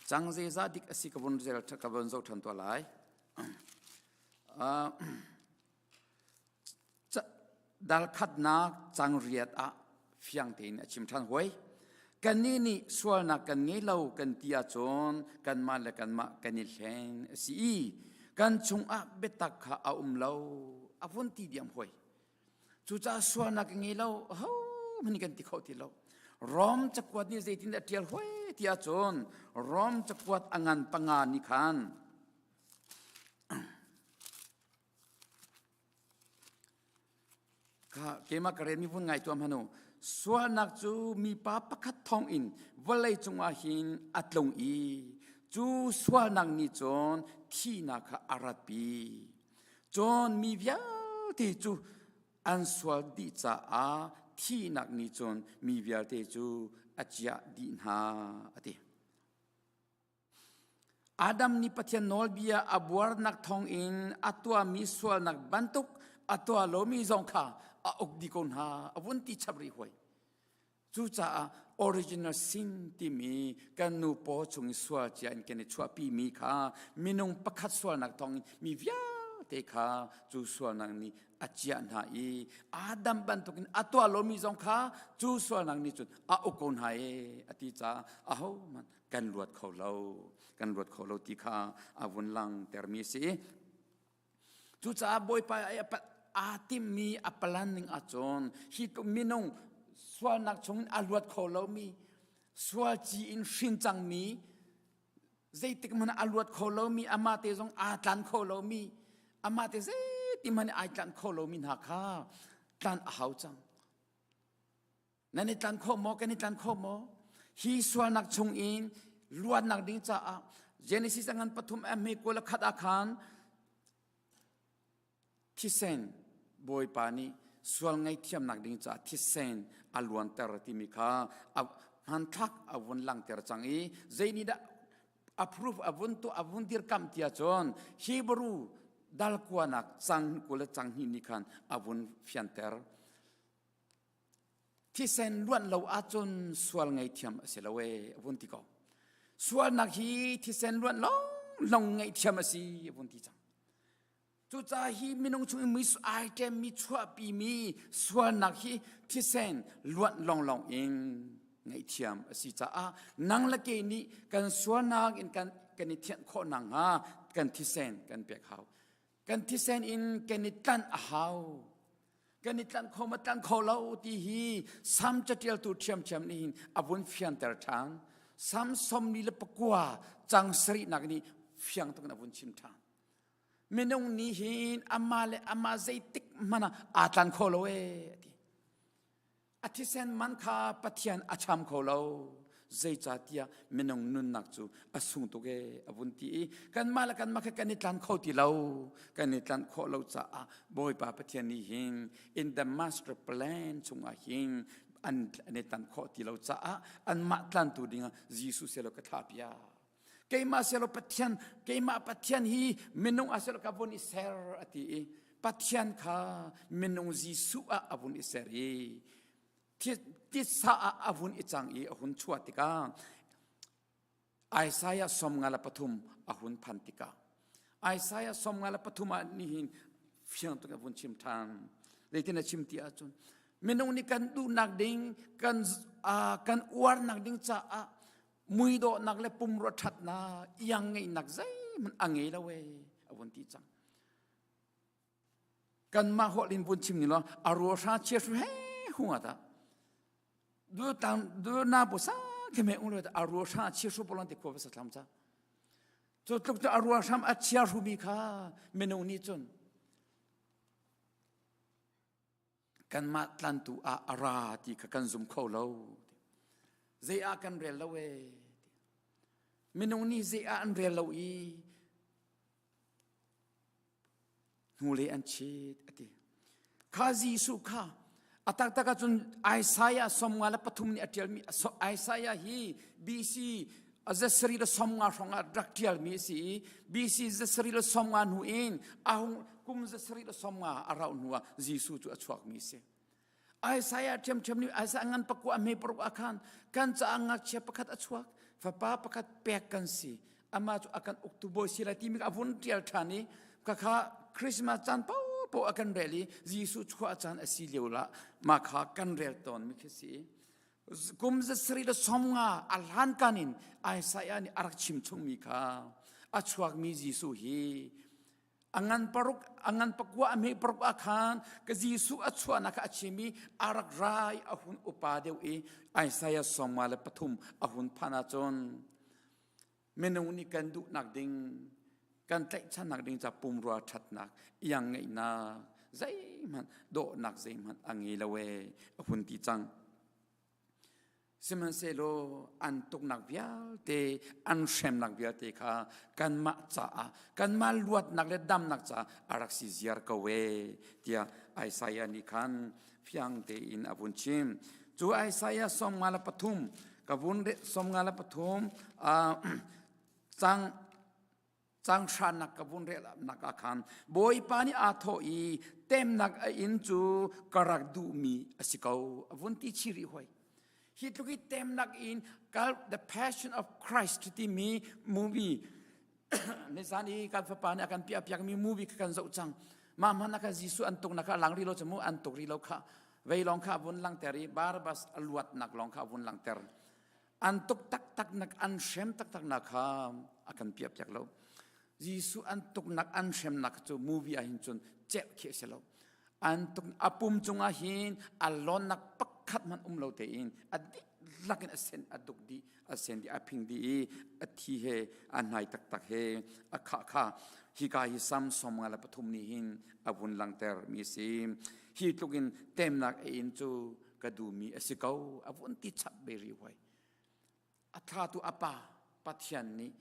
Speaker 4: cang zeizah dik a si ka vun rel ka vun zoh ṭhan tuah lai. Dal khatnak cang riat ah fiang tein a chim ṭhan hoi. Kannih nih sualnak kan ngei lo kan ti ahcun kanmah le kanmah kan i hlen a si i kan chungah biatak kha a um lo a vun ti diam hoi. Cucaah sualnak ka ngei lo ahohmanh kan ti kho ti lo. Rom cakuat nih zeitin a ṭial hoi ti ahcun Rom cakuat a ngan panga nih khan Keimah ka relmi vun ngai tuah hmanh u. Sualnak cu mipa pakhat thawngin vawlei cungah hin a tlung i cu sualnak nih cun thihnak kha a ratpi. Cun mi vialte cu an sual dih caah thihnak nih cun mi vialte cu a ciah dih hna a ti. Adam nih Pathian nawlbia a buarnak thawngin a tuahmi sualnak bantuk a tuah lomi zong kha a uk dih ko hna a vun ti chap rih hoi. Cucaah original sin timi kan nu paw chung i sual cia in kan i chuahpimi kha minung pakhat sualnak thawngin mi vialte kha cu sualnak nih a ciah hna i Adam bantukin a tuah lomi zong kha cu sualnak nih cun a uk ko hna e a ti caah ahohmanh kan luat kho lo kan luat kho lo ti kha a vun langtermi a si cucaah bawipa aa timmi a plan ning ahcun hi minung sualnak chungin a luat kho lomi sual ci in hrin cangmi zeitik hmanh a luat kho lomi amah te zong aa tlan kho lomi Amah te zeiti hmanh ai tlanh kho lomi hna kha tlan a hau cang. Nan i tlan kho maw? Kan i tlan kho maw? Hi sualnak chung in luatnak ding caah Genesis a ngan pathum emmi kul a khat ah khan thisen Bawipa nih sual ngaihthiamnak ding caah thisen a luanter timi kha a hmanthlak a vun langter cang i zei nih dah approve a vun tu a vun dirkamh tiah cun Hebrew dal kuanak cang kul le cang hnih nih khan a vun fianter. Thisen luanh lo ahcun sual ngaihthiam a si lo ee a vun ti ko. Sualnak hi thisen luanh lawnglawng ngaihthiam a si a vun ti cang. Cucaah hi minung chung i mui ai ṭemmi chuahpimi sualnak hi thisen luanh lawnglawng in ngaihthiam a si caah nang le kei nih kan sualnak in kan kan i thianh khawh nakhnga kan thisen kan pek hau. Kan thisen in kan i tlanh a hau. Kan i tlanh kho ma tlanh kho lo ti hi Sam catialtu ṭhiamṭhiam nih hin a vun fianter ṭhan. Sam sawmli le pakua cang sarihnak nih fiang tuk in a vun chim ṭhan. Minung nih hin amah le amah zeitik hmanh ah aa tlan kho lo ee a ti. A thisen man kha Pathian a cham kho lo. Zeicahtiah minung nunnak cu a sung tuk ee a vun ti i kanmah le kanmah kha kan i tlan kho ti lo. Kan i tlanh khawh lo caah Bawipa Pathian nih hin in the master plan chungah hin an, an i tlanh khawh ti lo caah anmah tlantu dingah Jesuh selaw ka thlah piak. Keimah selaw Pathian, keimah Pathian hi minung ah selaw ka vun i ser a ti i Pathian kha minung Jesuh ah a vun i ser i titsa ah a vun i cang i a hun chuah tikah Isaiah 53 a hun phan tikah Isaiah 53 ah nihin fiang tuk a vun chim ṭhan. Zeitin a chim ti ahcun minung nih kan duhnak ding kan kan uarnak ding caah muidawhnak le pumrua ṭhatnak iang ngeihnak zeihmanh a ngei lo ee a vun ti cang kanmah holh in vun chim ni law a rua hra chia hru he hunga ta du tang du na bu sa ke me ung lo ta a rua hra chia hru polon ti khua ba sa thlam cha cu tluk cu a rua hram a chia hru mi kha minung nih cun kanmah tlantu ah a ra ti kha kan zum kho lo zei ah kan rel lo ee minung nih zei ah an rel lo i hnulei an chit a ti kha Jesuh kha a taktak ahcun Isaiah 53 nih a ṭialmi Isaiah hi BC zasarih le 50 hrawng ah rak ṭialmi a si i BC zasarih le 50 hnu in a hung kum zasarih le 50 a rauh hnu ah Jesuh cu a chuakmi a si. Isaiah ṭhiamṭhiam nih Isaiah ngan pakua a hme paruk ah khan kan caah ngakchia pakhat a chuak fapa pakhat pek kan si amah cu a kan uktu bawi si lai timi a vun ṭial ṭhan i khakha Christmas caan paohpaoh a kan rel i Jesuh chuah caan a si lio lah mah kha kan rel tawnmi khi si. Kum zasarih le 50 a hlankan in Isaiah nih a rak chim chungmi kha a chuakmi Jesuh hi a ngan paruk a ngan pakua a hme paruk ah khan ka Jesuh a chuahnak kha a chim i a rak rai a hun upa deuh i Isaiah 53 a hun phan ahcun minung nih kan duhnak ding kan tlaihchannak ding ca pumrua ṭhatnak iang ngeihnak zeihmanh dawhnak zeihmanh a ngei lo ee a hun ti cang sihmanhsehlaw an tuknak vialte an hremnak vialte kha kanmah caah kanmah luatnak le damnak caah a rak si ziar ko ee tiah Isaiah nih khan fiang tein a vun chim cu Isaiah 53 ka vun 53 cang cang hranak ka vun relnak ah khan Bawipa nih aa thawh i temnak a inn cu ka rak duhmi a si ko a vun ti chih rih hoi hi tluk i temnak in the passion of Christ timi movie nizan i kan fapa nih a kan piah piakmi movie kha kan zoh cang mah hmanh ah khan Jesuh an tuknak kha a lang rih lo cu mu an tuk rih lo kha vei lawng kha a vun langter i Barabbas a luatnak lawng kha a vun langter an tuk taktak nak an hrem taktak nak kha a kan piah piak lo Jesuh an tuknak an hremnak cu movie ah hin cun celh khi a si lo an tuk a pum cungah hin a lawnnak pakhat hmanh um lo tein a dihlak in a sen a duk dih a sen dih a phing dih i a thi he a hnai taktak he a khah kha. Hika hi Sam 53 nih hin a vun langhter mi a si. Hi tluk in temnak a in cu ka duhmi a si ko a vun ti chap ve rih hoi. A thlatu a pa Pathian nih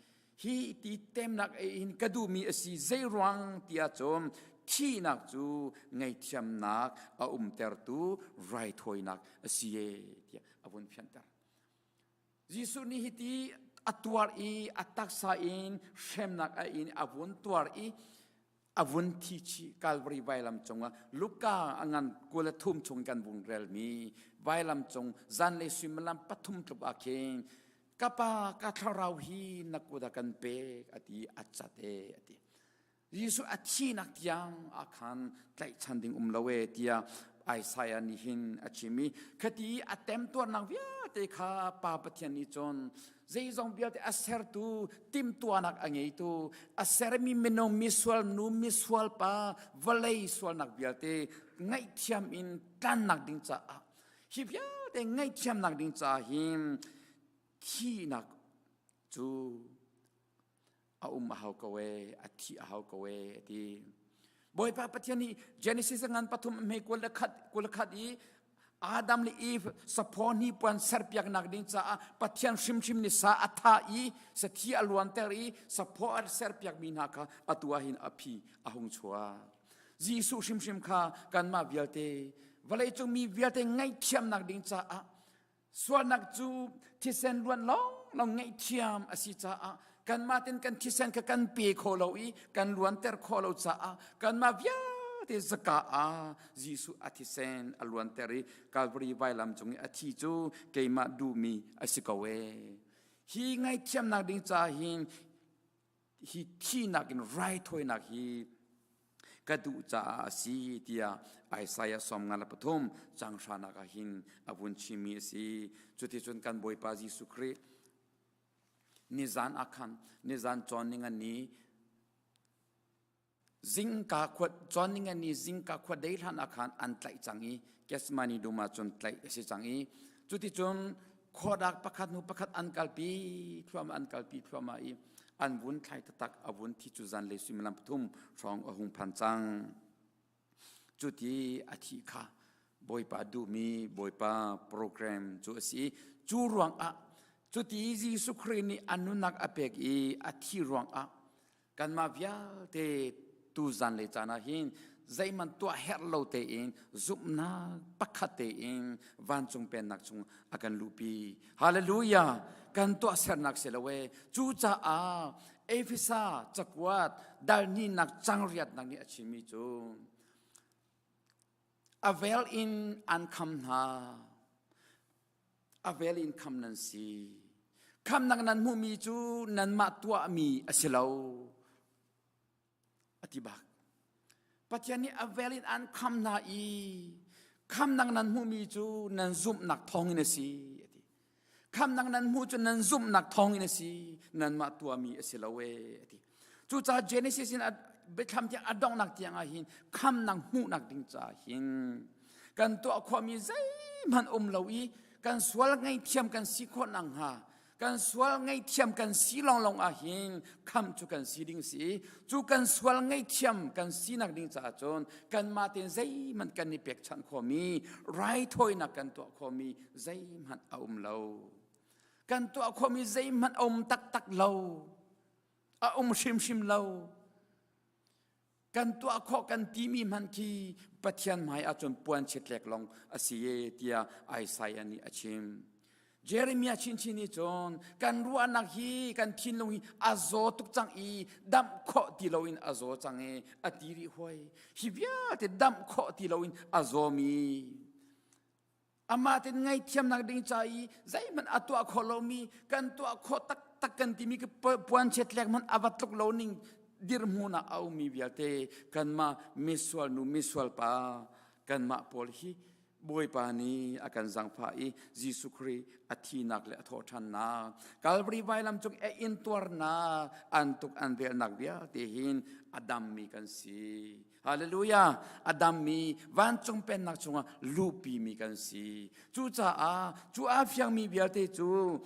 Speaker 4: hi ti temnak a in ka duhmi a si zei ruang tiah cun thihnak cu ngaihthiamnak a umtertu raithawinak a si e tiah a vun fianter. Jesuh nih hiti a tuar i a taksa in hremnak a in a vun tuar i a vun thi chih Calvary vailam cungah Luka a ngan 23 chung kan vung relmi vailam cung zanlei suimilam pathum tluk ah khin ka pa ka thlarau hi na kut ah kan pek a ti a cat e a ti. Jesuh a thihnak tiang ah khan tlaihchan ding um lo e tiah Isaiah nih hin a chim i khati a temtuarnak vialte kha Pa Pathian nih cun zeizong vialte a sertu timhtuahnak a ngeitu a sermi minung misual nu misual pa vawlei sualnak vialte ngaihthiam in tlannak ding caah hi vialte ngaihthiamnak ding caah hin thihnak cu a um a hau ko e a thih a hau ko e a ti Bawipa Pathian nih Genesis ngan pathum hme 21 i Adam le Eve saphaw hnipuan serpiaknak ding caah Pathian hrimhrim nih sa a thah i sathi a luanter i saphaw a serpiakmi hna kha atu ah hin a phi a hung chuak. Jesuh hrimhrim kha kanmah vialte vawleicung mi vialte ngaihthiamnak ding caah Sualnak cu thisen luan lawnglawng ngaihthiam a si caah kanmah ten kan thisen kha kan pe kho lo i kan luanter khawh lo caah kanmah vialte zaka ah Jesuh a thisen a luanter i Calvary vailam cung i a thi cu keimah duhmi a si ko ee. Hi ngaihthiamnak ding caah hin hi thihnak in raithawinak hi ka duh caah a si tiah Isaiah 53 cang hranak ah hin a vun chimmi a si. Cuticun kan Bawipa Jesuh Khrih nizan ah khan nizan cawn ning an ni zingka khua cawn ning an ni zingka khua dei hlan ah khan an tlaih cang i Gethsemane dum ah cun tlaih a si cang i cuticun khuadak pakhat hnu pakhat an kalpi thluahmah an kalpi thluahmah i an vun thlai taktak a vun thi cu zanlei suimilam pathum hrawng a hung phan cang. Cuti a thi kha Bawipa duhmi Bawipa program cu a si. Cu ruangah cuti Jesuh Khrih nih a nunnak a pek i a thi ruangah Kanmah vialte tu zanlei caan ah hin zeihmanh tuah herh lo tein zumhnak pakhat tein vancung pennak chung a kan luhpi. Hallelujah! Kan tuahsernak si lo ee. Cucaah Efesa cakuat dal hnihnak cang riatnak nih a chimmi cu a vel in an kham hna. A vel in kham nan si. Khamnak nan hmuhmi cu nanmah tuahmi a si lo. A ti bak. Pathian nih a vel in an kham hna i khamnak nan hmuhmi cu nan zumhnak thawngin a si. A ti. Khamnak nan hmuh cu nan zumhnak thawngin a si. Nanmah tuahmi a si lo ee. A ti. Cucaah Genesis in biathlam tiang a donghnak tiang ah hin khamnak hmuhnak ding caah hin kan tuah khawhmi zeihmanh um lo i kan sual ngaihthiam kan si khawh nakhnga kan sual ngaihthiam kan si lawnglawng ah hin khamh cu kan si ding si cu kan sual ngaihthiam kan sinak ding caah cun kanmah tein zeihmanh kan i pekchanh khawhmi raithawinak kan tuah khawhmi zeihmanh a um lo kan tuah khawhmi zeihmanh a um taktak lo A um hrimhrim lo. Kan tuah khawh kan timi hmanh khi Pathian hmai ahcun puanchiatlek lawng a si e tiah Isaiah nih a chim. Jeremiah chinchin nih cun kan ruahnak hi kan thinlung hi a zaw tuk cang i damh khawh ti loin a zaw cang e a ti rih huai. Hi vialte damh khawh ti loin a zawmi Amah ten ngaihthiamnak ding ca i zeihmanh a tuah khawh lomi kan tuah khawh taktak kan timi puanchiat lek hmanh a va tluk lo ning dirhmun ah a ummi vialte kanmah misual nu misual pa kanmah pawl hi Bawipa nih a kan zangfah i Jesuh Khrih a thinak le a thawhṭhannak Calvary vailam cung a intuarnak an tuk an velnak vialte hin a dammi kan si. Hallelujah! A dammi vancung pennak chungah luhpimi kan si. Cucaah cu aa fiangmi vialte cu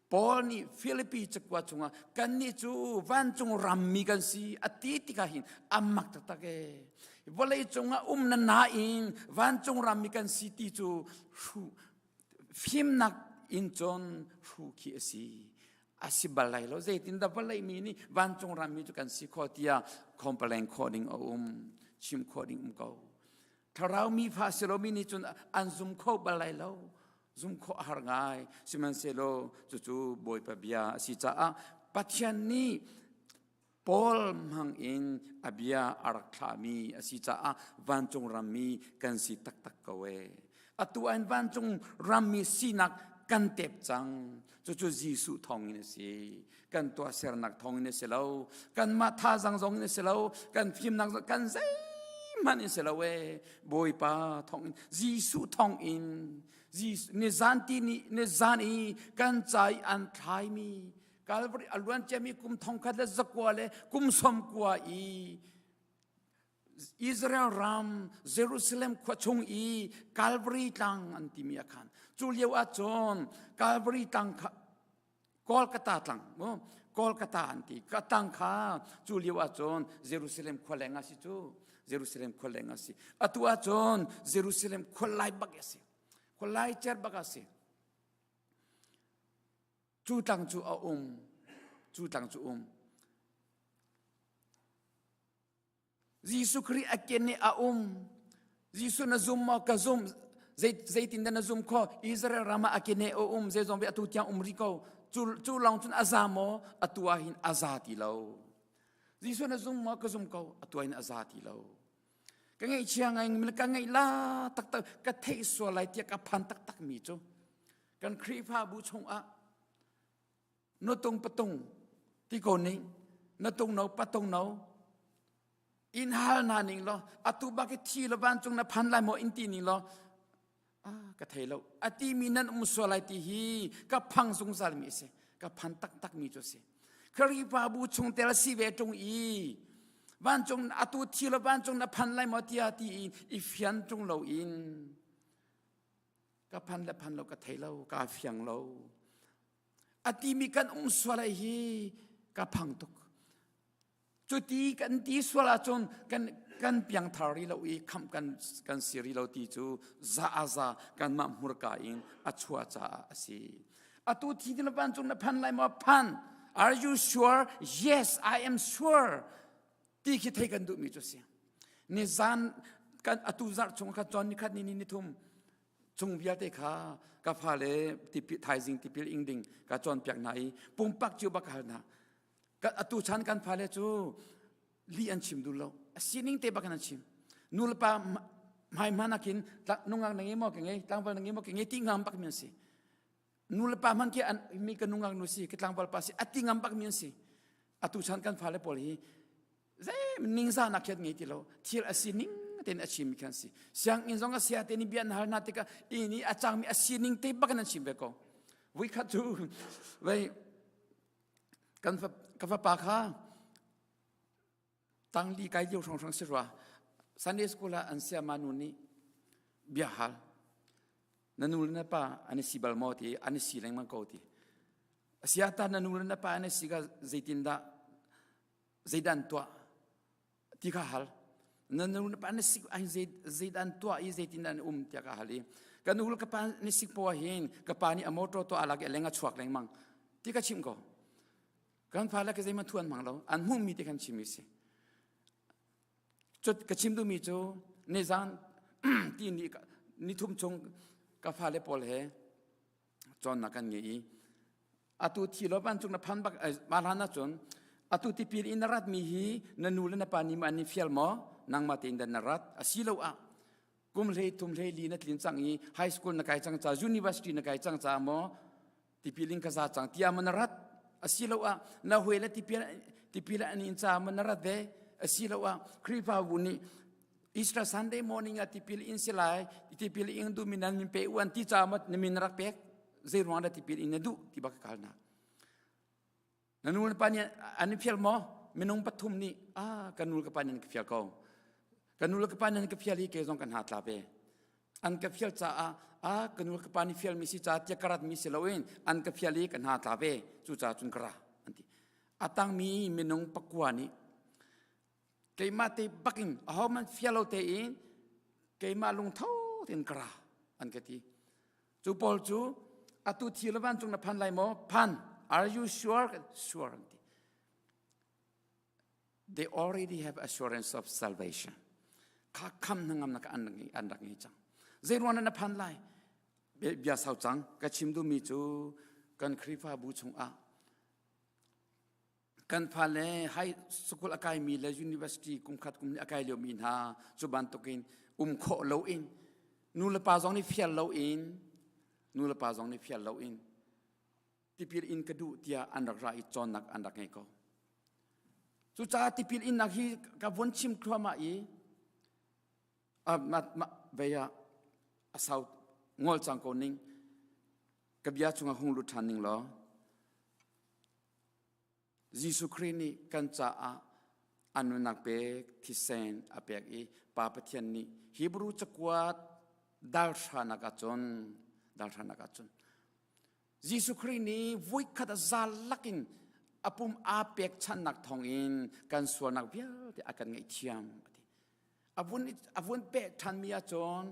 Speaker 4: Paul nih Filipi cakuat chungah kannih cu vancung rammi kan si a ti tikah hin a mak taktak ee. Vawlei cungah um na nain vancung rammi kan si ti cu fimnak in cun hru khi a si. A si bal lai lo. Zeitindah vawlei mi nih vancung rammi cu kan si khawh tiah complain khawh ding a um, chim khawh ding um ko. Thlarau mi fa si lomi nih cun an zum kho bal lai lo. Zum khawh a har ngai. Sihmanhsehlaw cucu Bawipa bia a si caah Pathian nih Paul hmang in a bia a rak thlahmi a si caah vancung rammi kan si taktak ko ee. Atu ah vancung rammi sinak kan tep cang. Cucu Jesuh thawngin a si. Kan tuahsernak thawngin a si lo. Kanmah thazaang zong in a si lo. Kan fimnak zong kan zeihmanh in si lo ee. Bawipa thawngin Jesuh thawngin nizan ti ni nizan i kan ca i an thlaimi Calvary a luan ciami kum thongkhat le zakua le kum sawmkua i Israel ram Jerusalem khua chung i Calvary tlang an timi a khan. Cu lio ah cun Calvary tlang kha Kolkata tlang mu Kolkata an ti ka tlang kha cu lio ah cun Jerusalem khua leng a si cu Jerusalem khua leng a si. Atu ah cun Jerusalem khua lai bak a si. Khua lai cer bak a si. Cu tlang cu a um. Cu tlang cu um. Jesuh Khrih a ken i a um. Jesuh na zum maw? Ka zum. Zeitin dah na zum kho? Israel ram ah a kene a um. Zeizong atu tiang um rih ko. Cu, cu lawng cun a za maw? Atu ah hin a za ti lo. Jesuh na zum maw? Ka zum ko. Atu ah hin a za ti lo. Ka ngaihchia ngai ka ngaih la taktak ka theih sual lai tiah ka phan taktak mi cu kan Khrihfabu chungah nutung patung ti ko ning na tung no patung no in hal na ning lo atu bak i thi lo vancung na phan lai maw in ti ning lo ah ka thei lo ati mi nan um sual lai ti hi ka phang zungzal mi si ka phan taktak mi cu si Khrihfabu chungtel si ve tung i vancung atu thi lo vancung na phan lai maw tia ti in i fian tung lo in ka phan le phan lo ka thei lo ka fiang lo A timi kan um sual ai hi ka phang tuk. Cuti kan ti sual ahcun kan kan piangthar rih lo i khamh kan kan si rih lo ti cu za a za kanmah hmurka in a chuah caah a si. Atu thi na vancung na phan lai maw? Phan. Are you sure? Yes, I am sure. Ti khi thei kan duhmi cu si. Nizan kan atu zarh chung kha cawn nikhat ni ni ni thum chung vialte kha ka fale tipil thaizing tipil ing ding ka cawnpiak hna i pumpak cio bak ka hal hna ka atu chan kan fale cu li an chim duh lo a sining te bak in an chim nu le pa hmai hman akin nungak na ngei maw ka ngei tlangval na ngei maw ka ngei ti ngam bak mi an si nu le pa hman khi an mi ka nungak nu si ka tlangval pa si ati ngam bak mi an si atu chan kan fale pawl hi zei ningzahnak khiat ngei ti lo thil a sining tein a chimmi khan si sianginn zong a sia te nih bia an hal hna tikah ini a cangmi a sining te bak in an chim ve ko vuikhat cu vei kan ka fapa kha tangli kai lio hrawng si rua Sunday school ah an siama nu nih bia hal na nu le na pa an i si bal maw ti an i si lengmang ko ti asiata na nu le na pa an i si ka zeitindah zeidah an tuah ti kha hal na nu na pa na sik ai zeidah an tuah i zeitin an um tiah ka hal i ka nu ka pa na sik po hin ka pa nih a motor to alak i leng a chuak lengmang ti ka chim ko kan fa le ka zeihmanh thu an hmang lo an hmuh mi te kan chim mi si cut ka chim duhmi cu nizan ti ni ni thum chung ka fale pawl he cawnnak kan ngei i atu thi lo vancung na phan bak mah hlan ahcun atu tipil in na ratmi hi na nu le na pa nih ma an in fial maw nangmah tein dan na rat asiloah kum hlei thum hlei li na tlin cang i high school na kai cang ca university na kai cang ca maw tipil in ka za cang tiah maw na rat asiloah na hue le tipil tipil an in ca maw na rat ve asiloah Khrihfabu nih Easter Sunday morning ah tipil in si lai tipil ing duh mi nan min pe uan ti ca ma na min rak pek zei ruang dah tipil in na duh ti bak ka na na nu le pa nih an fial maw minung pathum nih ah ka nu le ka pa nih an ka fial ko ka nu le ka pa nih an ka fial hi ke zong kan ha tla ve an ka fial caah a ka nu ka pa nih fialmi si ca tiah ka ratmi si loin an ka fial i ka hna tla ve cucaah cun ka ra an ti. A tangmi minung pakua nih keimah te bakin ahohmanh fial lo tein keimah lungtho tein ka ra an ka ti. Cu pawl cu atu thi le vancung na phan lai maw? Phan. Are you sure? Sure an ti. They already have assurance of salvation. Kha kham hnangam nak an an rak ngei cang. Zei ruang na phan lai? Bia sau cang ka chim duhmi cu kan Khrihfabu chungah kan fale high school a kaimi le university kum khat kum nih a kai liomi hna cu bantukin um khawh loin nu le pa zong nih fial loin nu le pa zong nih fial loin tipil in ka duh tiah an rak ra i cawnnak an rak ngei ko. Cucaah tipil innak hi ka vun chim thluahmah i vei ah a sau ngol cang ko ning ka bia chungah hung lut ṭhan ning law Jesuh Khrih nih kan caah a nunnak pek thisen a pek i Pa Pathian nih Hebrew cakuat dal hranak ahcun dal hranak ahcun Jesuh Khrih nih voikhat a zal lakin a pum aa pekchanhnak thawngin kan sualnak vialte a kan ngaihthiam a ti. A vun a vun peh ṭhanmi ahcun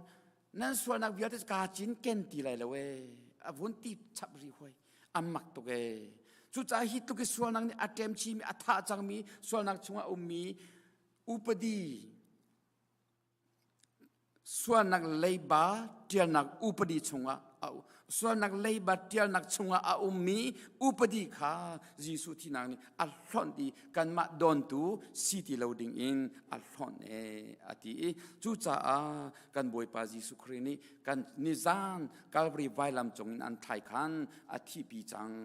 Speaker 4: nan sualnak vialte kaa cinken ti lai lo ee. A vun ti chap rih hoi. A mak tuk ee. Cucaah hi tluk i sualnak nih a ṭem chimi a thah cangmi sualnak chungah a ummi upadi Sualnak leiba ṭialnak upadi chungah sualnak leiba ṭialnak chungah a ummi upadi kha Jesuh thinak nih a hlonh i kanmah dawntu si ti lo dingin a hlonh e a ti i cucaah kan Bawipa Jesuh Khrih nih kan nizan Calvary vailam cungin an thlai khan a thihpi cang.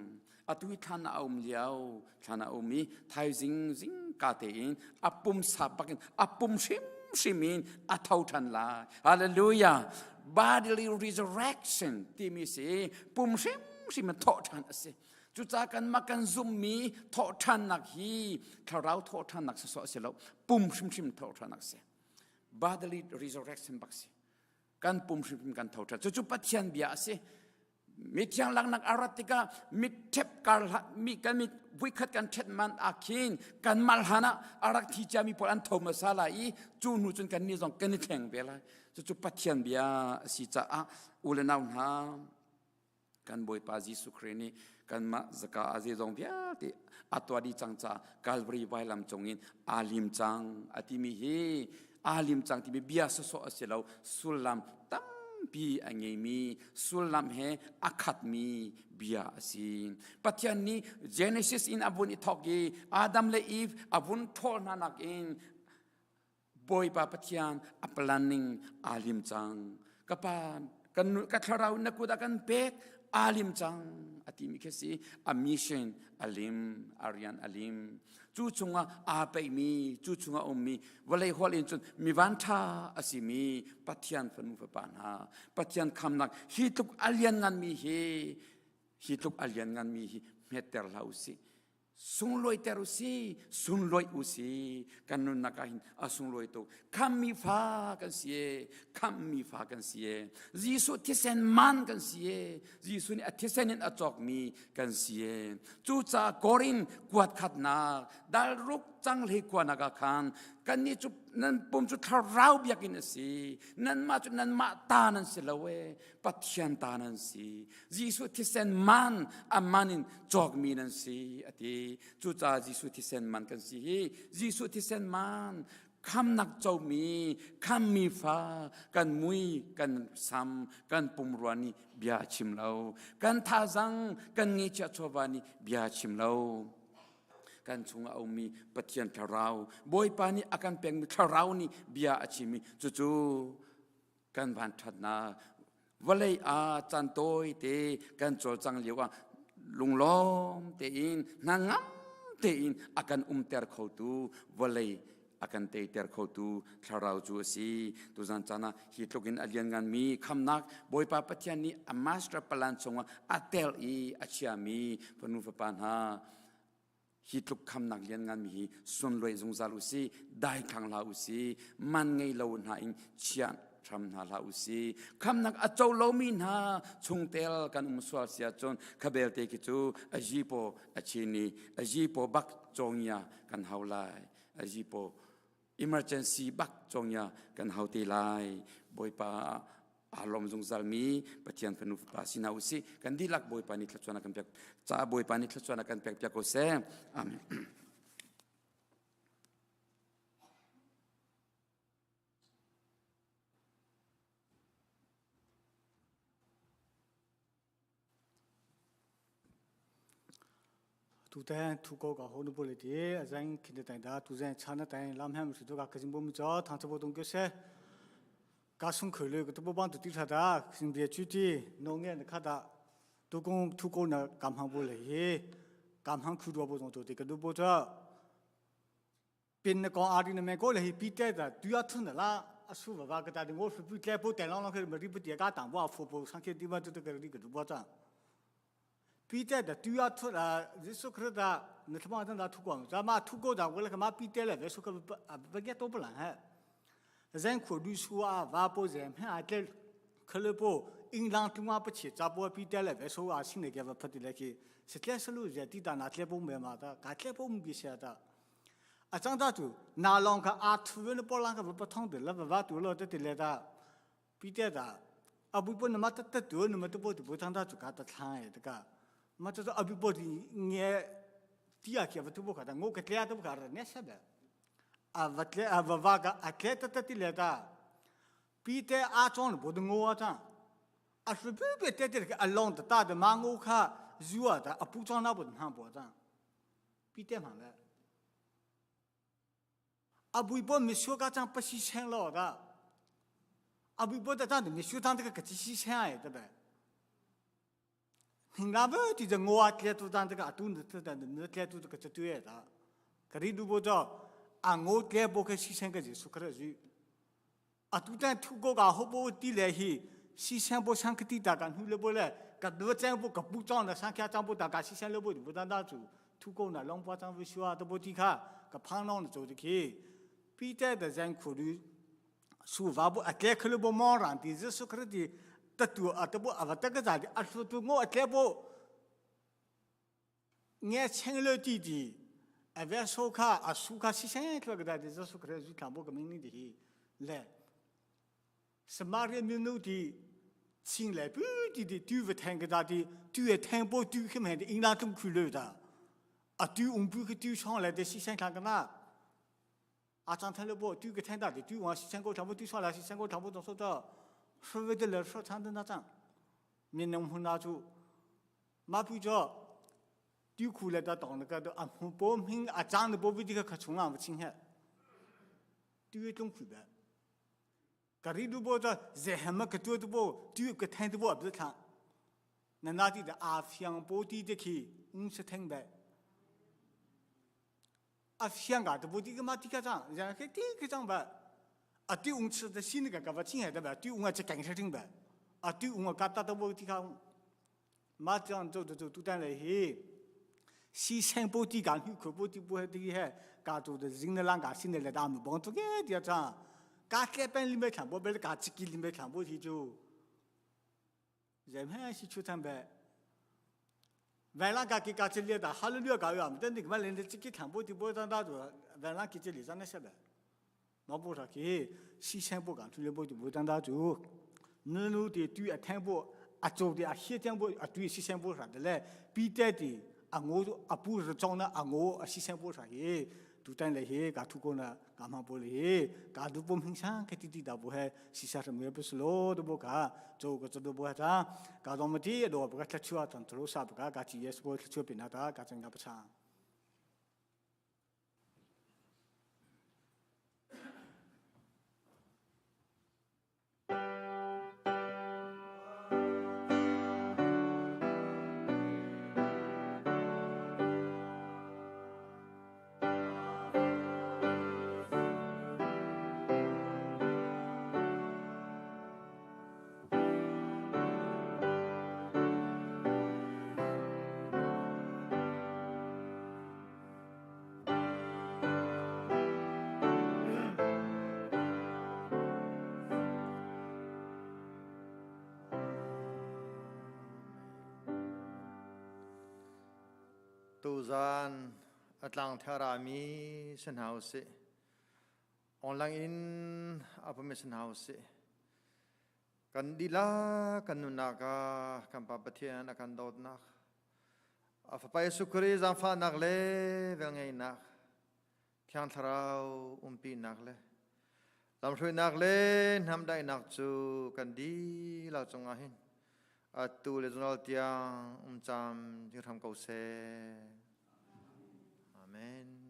Speaker 4: Atu hi thlan a um lio, thlan a um i thaizing zingka tein a pumsa bakin a pum hrimhrim in a tho ṭhan lai. Hallelujah! Bodily resurrection timi si pum hrimhrim in thawh ṭhan a si. Cucaah kanmah kan zumhmi thawh ṭhannak hi thlarau thawh ṭhannak sawsawh a si lo, pum hrimhrim thawh ṭhannak a si. Bodily resurrection bak si. Kan pum hrimhrim kan tho ṭhan. Cucu Pathian bia a si. Mithiang laknak a rat tikah mit ṭhep kar mi kan mit vuikhat kan ṭhet man ah khin kan mal han ah a rak thi ciami pawl an tho hmasa lai i cu hnu cun kan nih zong kan i thleng ve lai. Cucu Pathian bia a si caah u le nau hna kan Bawipa Jesuh Khrih nih kanmah zaka a zeizong vialte a tuah dih cang caah Calvary vailam cungin aa lim cang a timi hi aa lim cang timi bia sawsawh a si lo sullam tampi a ngeimi sullam he a khatmi bia a si Pathian nih Genesis in a vun i thawk i Adam le Eve a vun ṭhawl hna nakin Bawipa Pathian a planning aa lim cang ka pa kan ka thlarau na kut ah kan pek aa lim cang a timi khi si a mission a lim a rian a lim cu chungah aa peihmi cu chungah ummi vawlei hual in cun mi van ṭha a simi Pathian fanu fapa hna Pathian khamnak hi tluk a liannganmi hi hi tluk a liannganmi hi hmetter hlah usih sunglawiter u si sunglawih u si kan nunnak ah hin a sunglawi tuk khammi fa kan si e khammi fa kan si e Jesuh thisen man kan si e Jesuh nih a thisen in a cawkmi kan si e cucaah Korin kuat khatnak dal ruk cang hlei kuanak ah khan kannih cu nan pum cu thlarau biakinn a si nanmah cu nanmah ta nan si lo e Pathian ta nan si Jesuh thisen man a man in cawkmi nan si a ti cucaah Jesuh thisen man kan si hi Jesuh thisen man khamnak comi khammi fa kan mui kan sam kan pumrua nih bia chim lo kan thazang kan ngeihchiah chawva nih bia chim lo kan chungah a ummi Pathian thlarau Bawipa nih a kan pekmi thlarau nih bia a chim i cucu kan vanṭhatnak vawlei ah caan tawite kan cawlcang lio ah lunglawm tein hnangam tein a kan umter khotu vawlei a kan teiter khotu thlarau cu a si tuzan caan ah hi tluk in a liannganmi khamnak Bawipa Pathian nih a master plan chungah a tel i a chiami fanu fapa hna hi tluk khamnak liannganmi hi sunlawih zungzal u si daithlang hlah u si man ngei lo hna in chia. hram hna hlah usih. Khamnak a co lomi hna chungtel kan um sual si ahcun kha belte khi cu a zipaw a chin i a zipaw bak cawngia kan hau lai. A zipaw emergency bak cawngia kan hau te lai. Bawipa aa lawm zungzalmi Pathian fanu fapa si hna usih. Kan dihlak Bawipa nih thluachuah a kan pek caah Bawipa nih thluachuah a kan pek piak ko seh. Amen.
Speaker 2: Tutan thu ko ka ho nu bole ti azang khin te da tu zang chan na tai lam hem su ka kajin bom cho thang cho bo tung ke se ka sung khoi le ko tu bo bang tu ti tha da sin bia chu ti no nge na kha da tu kong thu ko na kam hang bo le hi kam hang khu do bo jong to ti ka du bo cha 边那讲阿里那边过来是比这的都要吞的啦，啊，苏爸爸个大的我是不来不带啷啷去，没得不点个当不佛不上去地方就这个那个都不涨。比这的都要吞了，你说可的，你他妈在那吐光，咱妈吐过的，我那个妈比这了，别说个不啊不给多不难还。人口律数啊，外包人啊，这可能不银行中啊不去，咱不比这了，别说啊，新的给不拍的来去，实在是路在地大那这不没嘛的，噶这不没些的。 အချမ်းသာသူနာလောင်ခအာထဝဲပေါ်လန်ကပထောင်းတယ်လဘဝတူလို့တဲ့လေတာပြီးတဲ့တာအဘူပနမတတတူနမတဘောတူထန်တာသူကတထိုင်တကမတအဘူဘောဒီငဲတီယာကေဝတူဘောကတငိုကတလျာတဘခရနေဆဘအဝတလေအဝဝကအတလေတတတိလေတာပြီးတဲ့အာချောင်းဘောဒငိုအချမ်းအစပပတဲ့တဲ့အလောင်းတတမငိုခဇူအတာအပူချောင်းနာဘောဟန်ဘောချမ်းပြီးတဲ့မှာပဲ 阿微波没修个张不洗钱了的，阿微波的张没修张这个个子洗钱哎，对不？你那不就是我啊，贴都张这个阿都是的，你贴都这个这对的，可你如果叫啊我贴不去洗钱个就是可是，阿都在土国个好不地来去洗钱不上个地大干，后来不来，个多张不个不装的上下张不大个洗钱了不不当当做土国那龙巴张不修啊都不地卡个胖浪的做的去。 比在的人考虑，书法不啊，这可能不忙上的，是说可能的，得多啊，得不啊，不得个咋的，啊说多我这不，眼前了弟弟，啊别说卡啊，书卡是先出个的，是说可能就全部个命令的来，什么人没努的，进来不弟弟丢不听个咋的，丢也听不丢去么的，应当中苦了的，啊丢我不去丢上来的，是先看个那。 阿张他了不，丢个天大的，丢往西山沟全部丢上来，西山沟全部都说到，说为的来说长的那张，面农户那就，马不叫丢苦来到当那个都阿不明阿张的不为这个可从啊不清楚，丢一种苦呗。格里都不叫在什么个丢的不丢个天的不不是看，那那地的阿香波地的去，五十天呗。 啊，香港的不这个嘛，这个张，然后这个张吧，啊，对我们吃的新那个个不亲爱的吧，对我们这感受听吧，啊，对我们嘎达的不这个，嘛这样做做做都当来嘿，西山不地讲，去可不地不的嘿，嘎做的人的啷个新的来打木帮做个点张，嘎这边里面全部被嘎这个里面全部去做，人们是出场呗。 外浪家给家这里的，哈鲁略搞呀，但你个嘛连这个全部的波当大做，外浪给这里上那些呗，那不啥给西山不讲，出来波就波当大做，你路的对啊天波啊做的啊西天波啊对西山波啥的嘞，比得的啊我啊不是装的啊我啊西山波啥的。 တူတန်လေဟေကာထုကောနာကာမပိုလေဟေကာဒုပုံဟင်းဆောင်ကတိတိတာဘူဟဲစီစာရမေပစလောဒဘောကာဇိုကဇဒဘောတာကာဒမတိဒောဘကထချွာတန်တလို့စာဘကကာချီယက်ဘောချွပိနာတာကာချင်ကပချာ
Speaker 5: Tuzan a tlang thara mi si hna usih. Online in a pami si hna usih. Kan dihlak kan nunnak ah kan Pa Pathian a kan dawtnak, a Fapa Jesuh Khrih zaangfahnak le velngeihnak, Thiang Thlarau umpinak le lamhruainak le hnamdaihnak cu kan dihlak cungah hin atu le zungzal tiang um cam hram ko seh. Amen.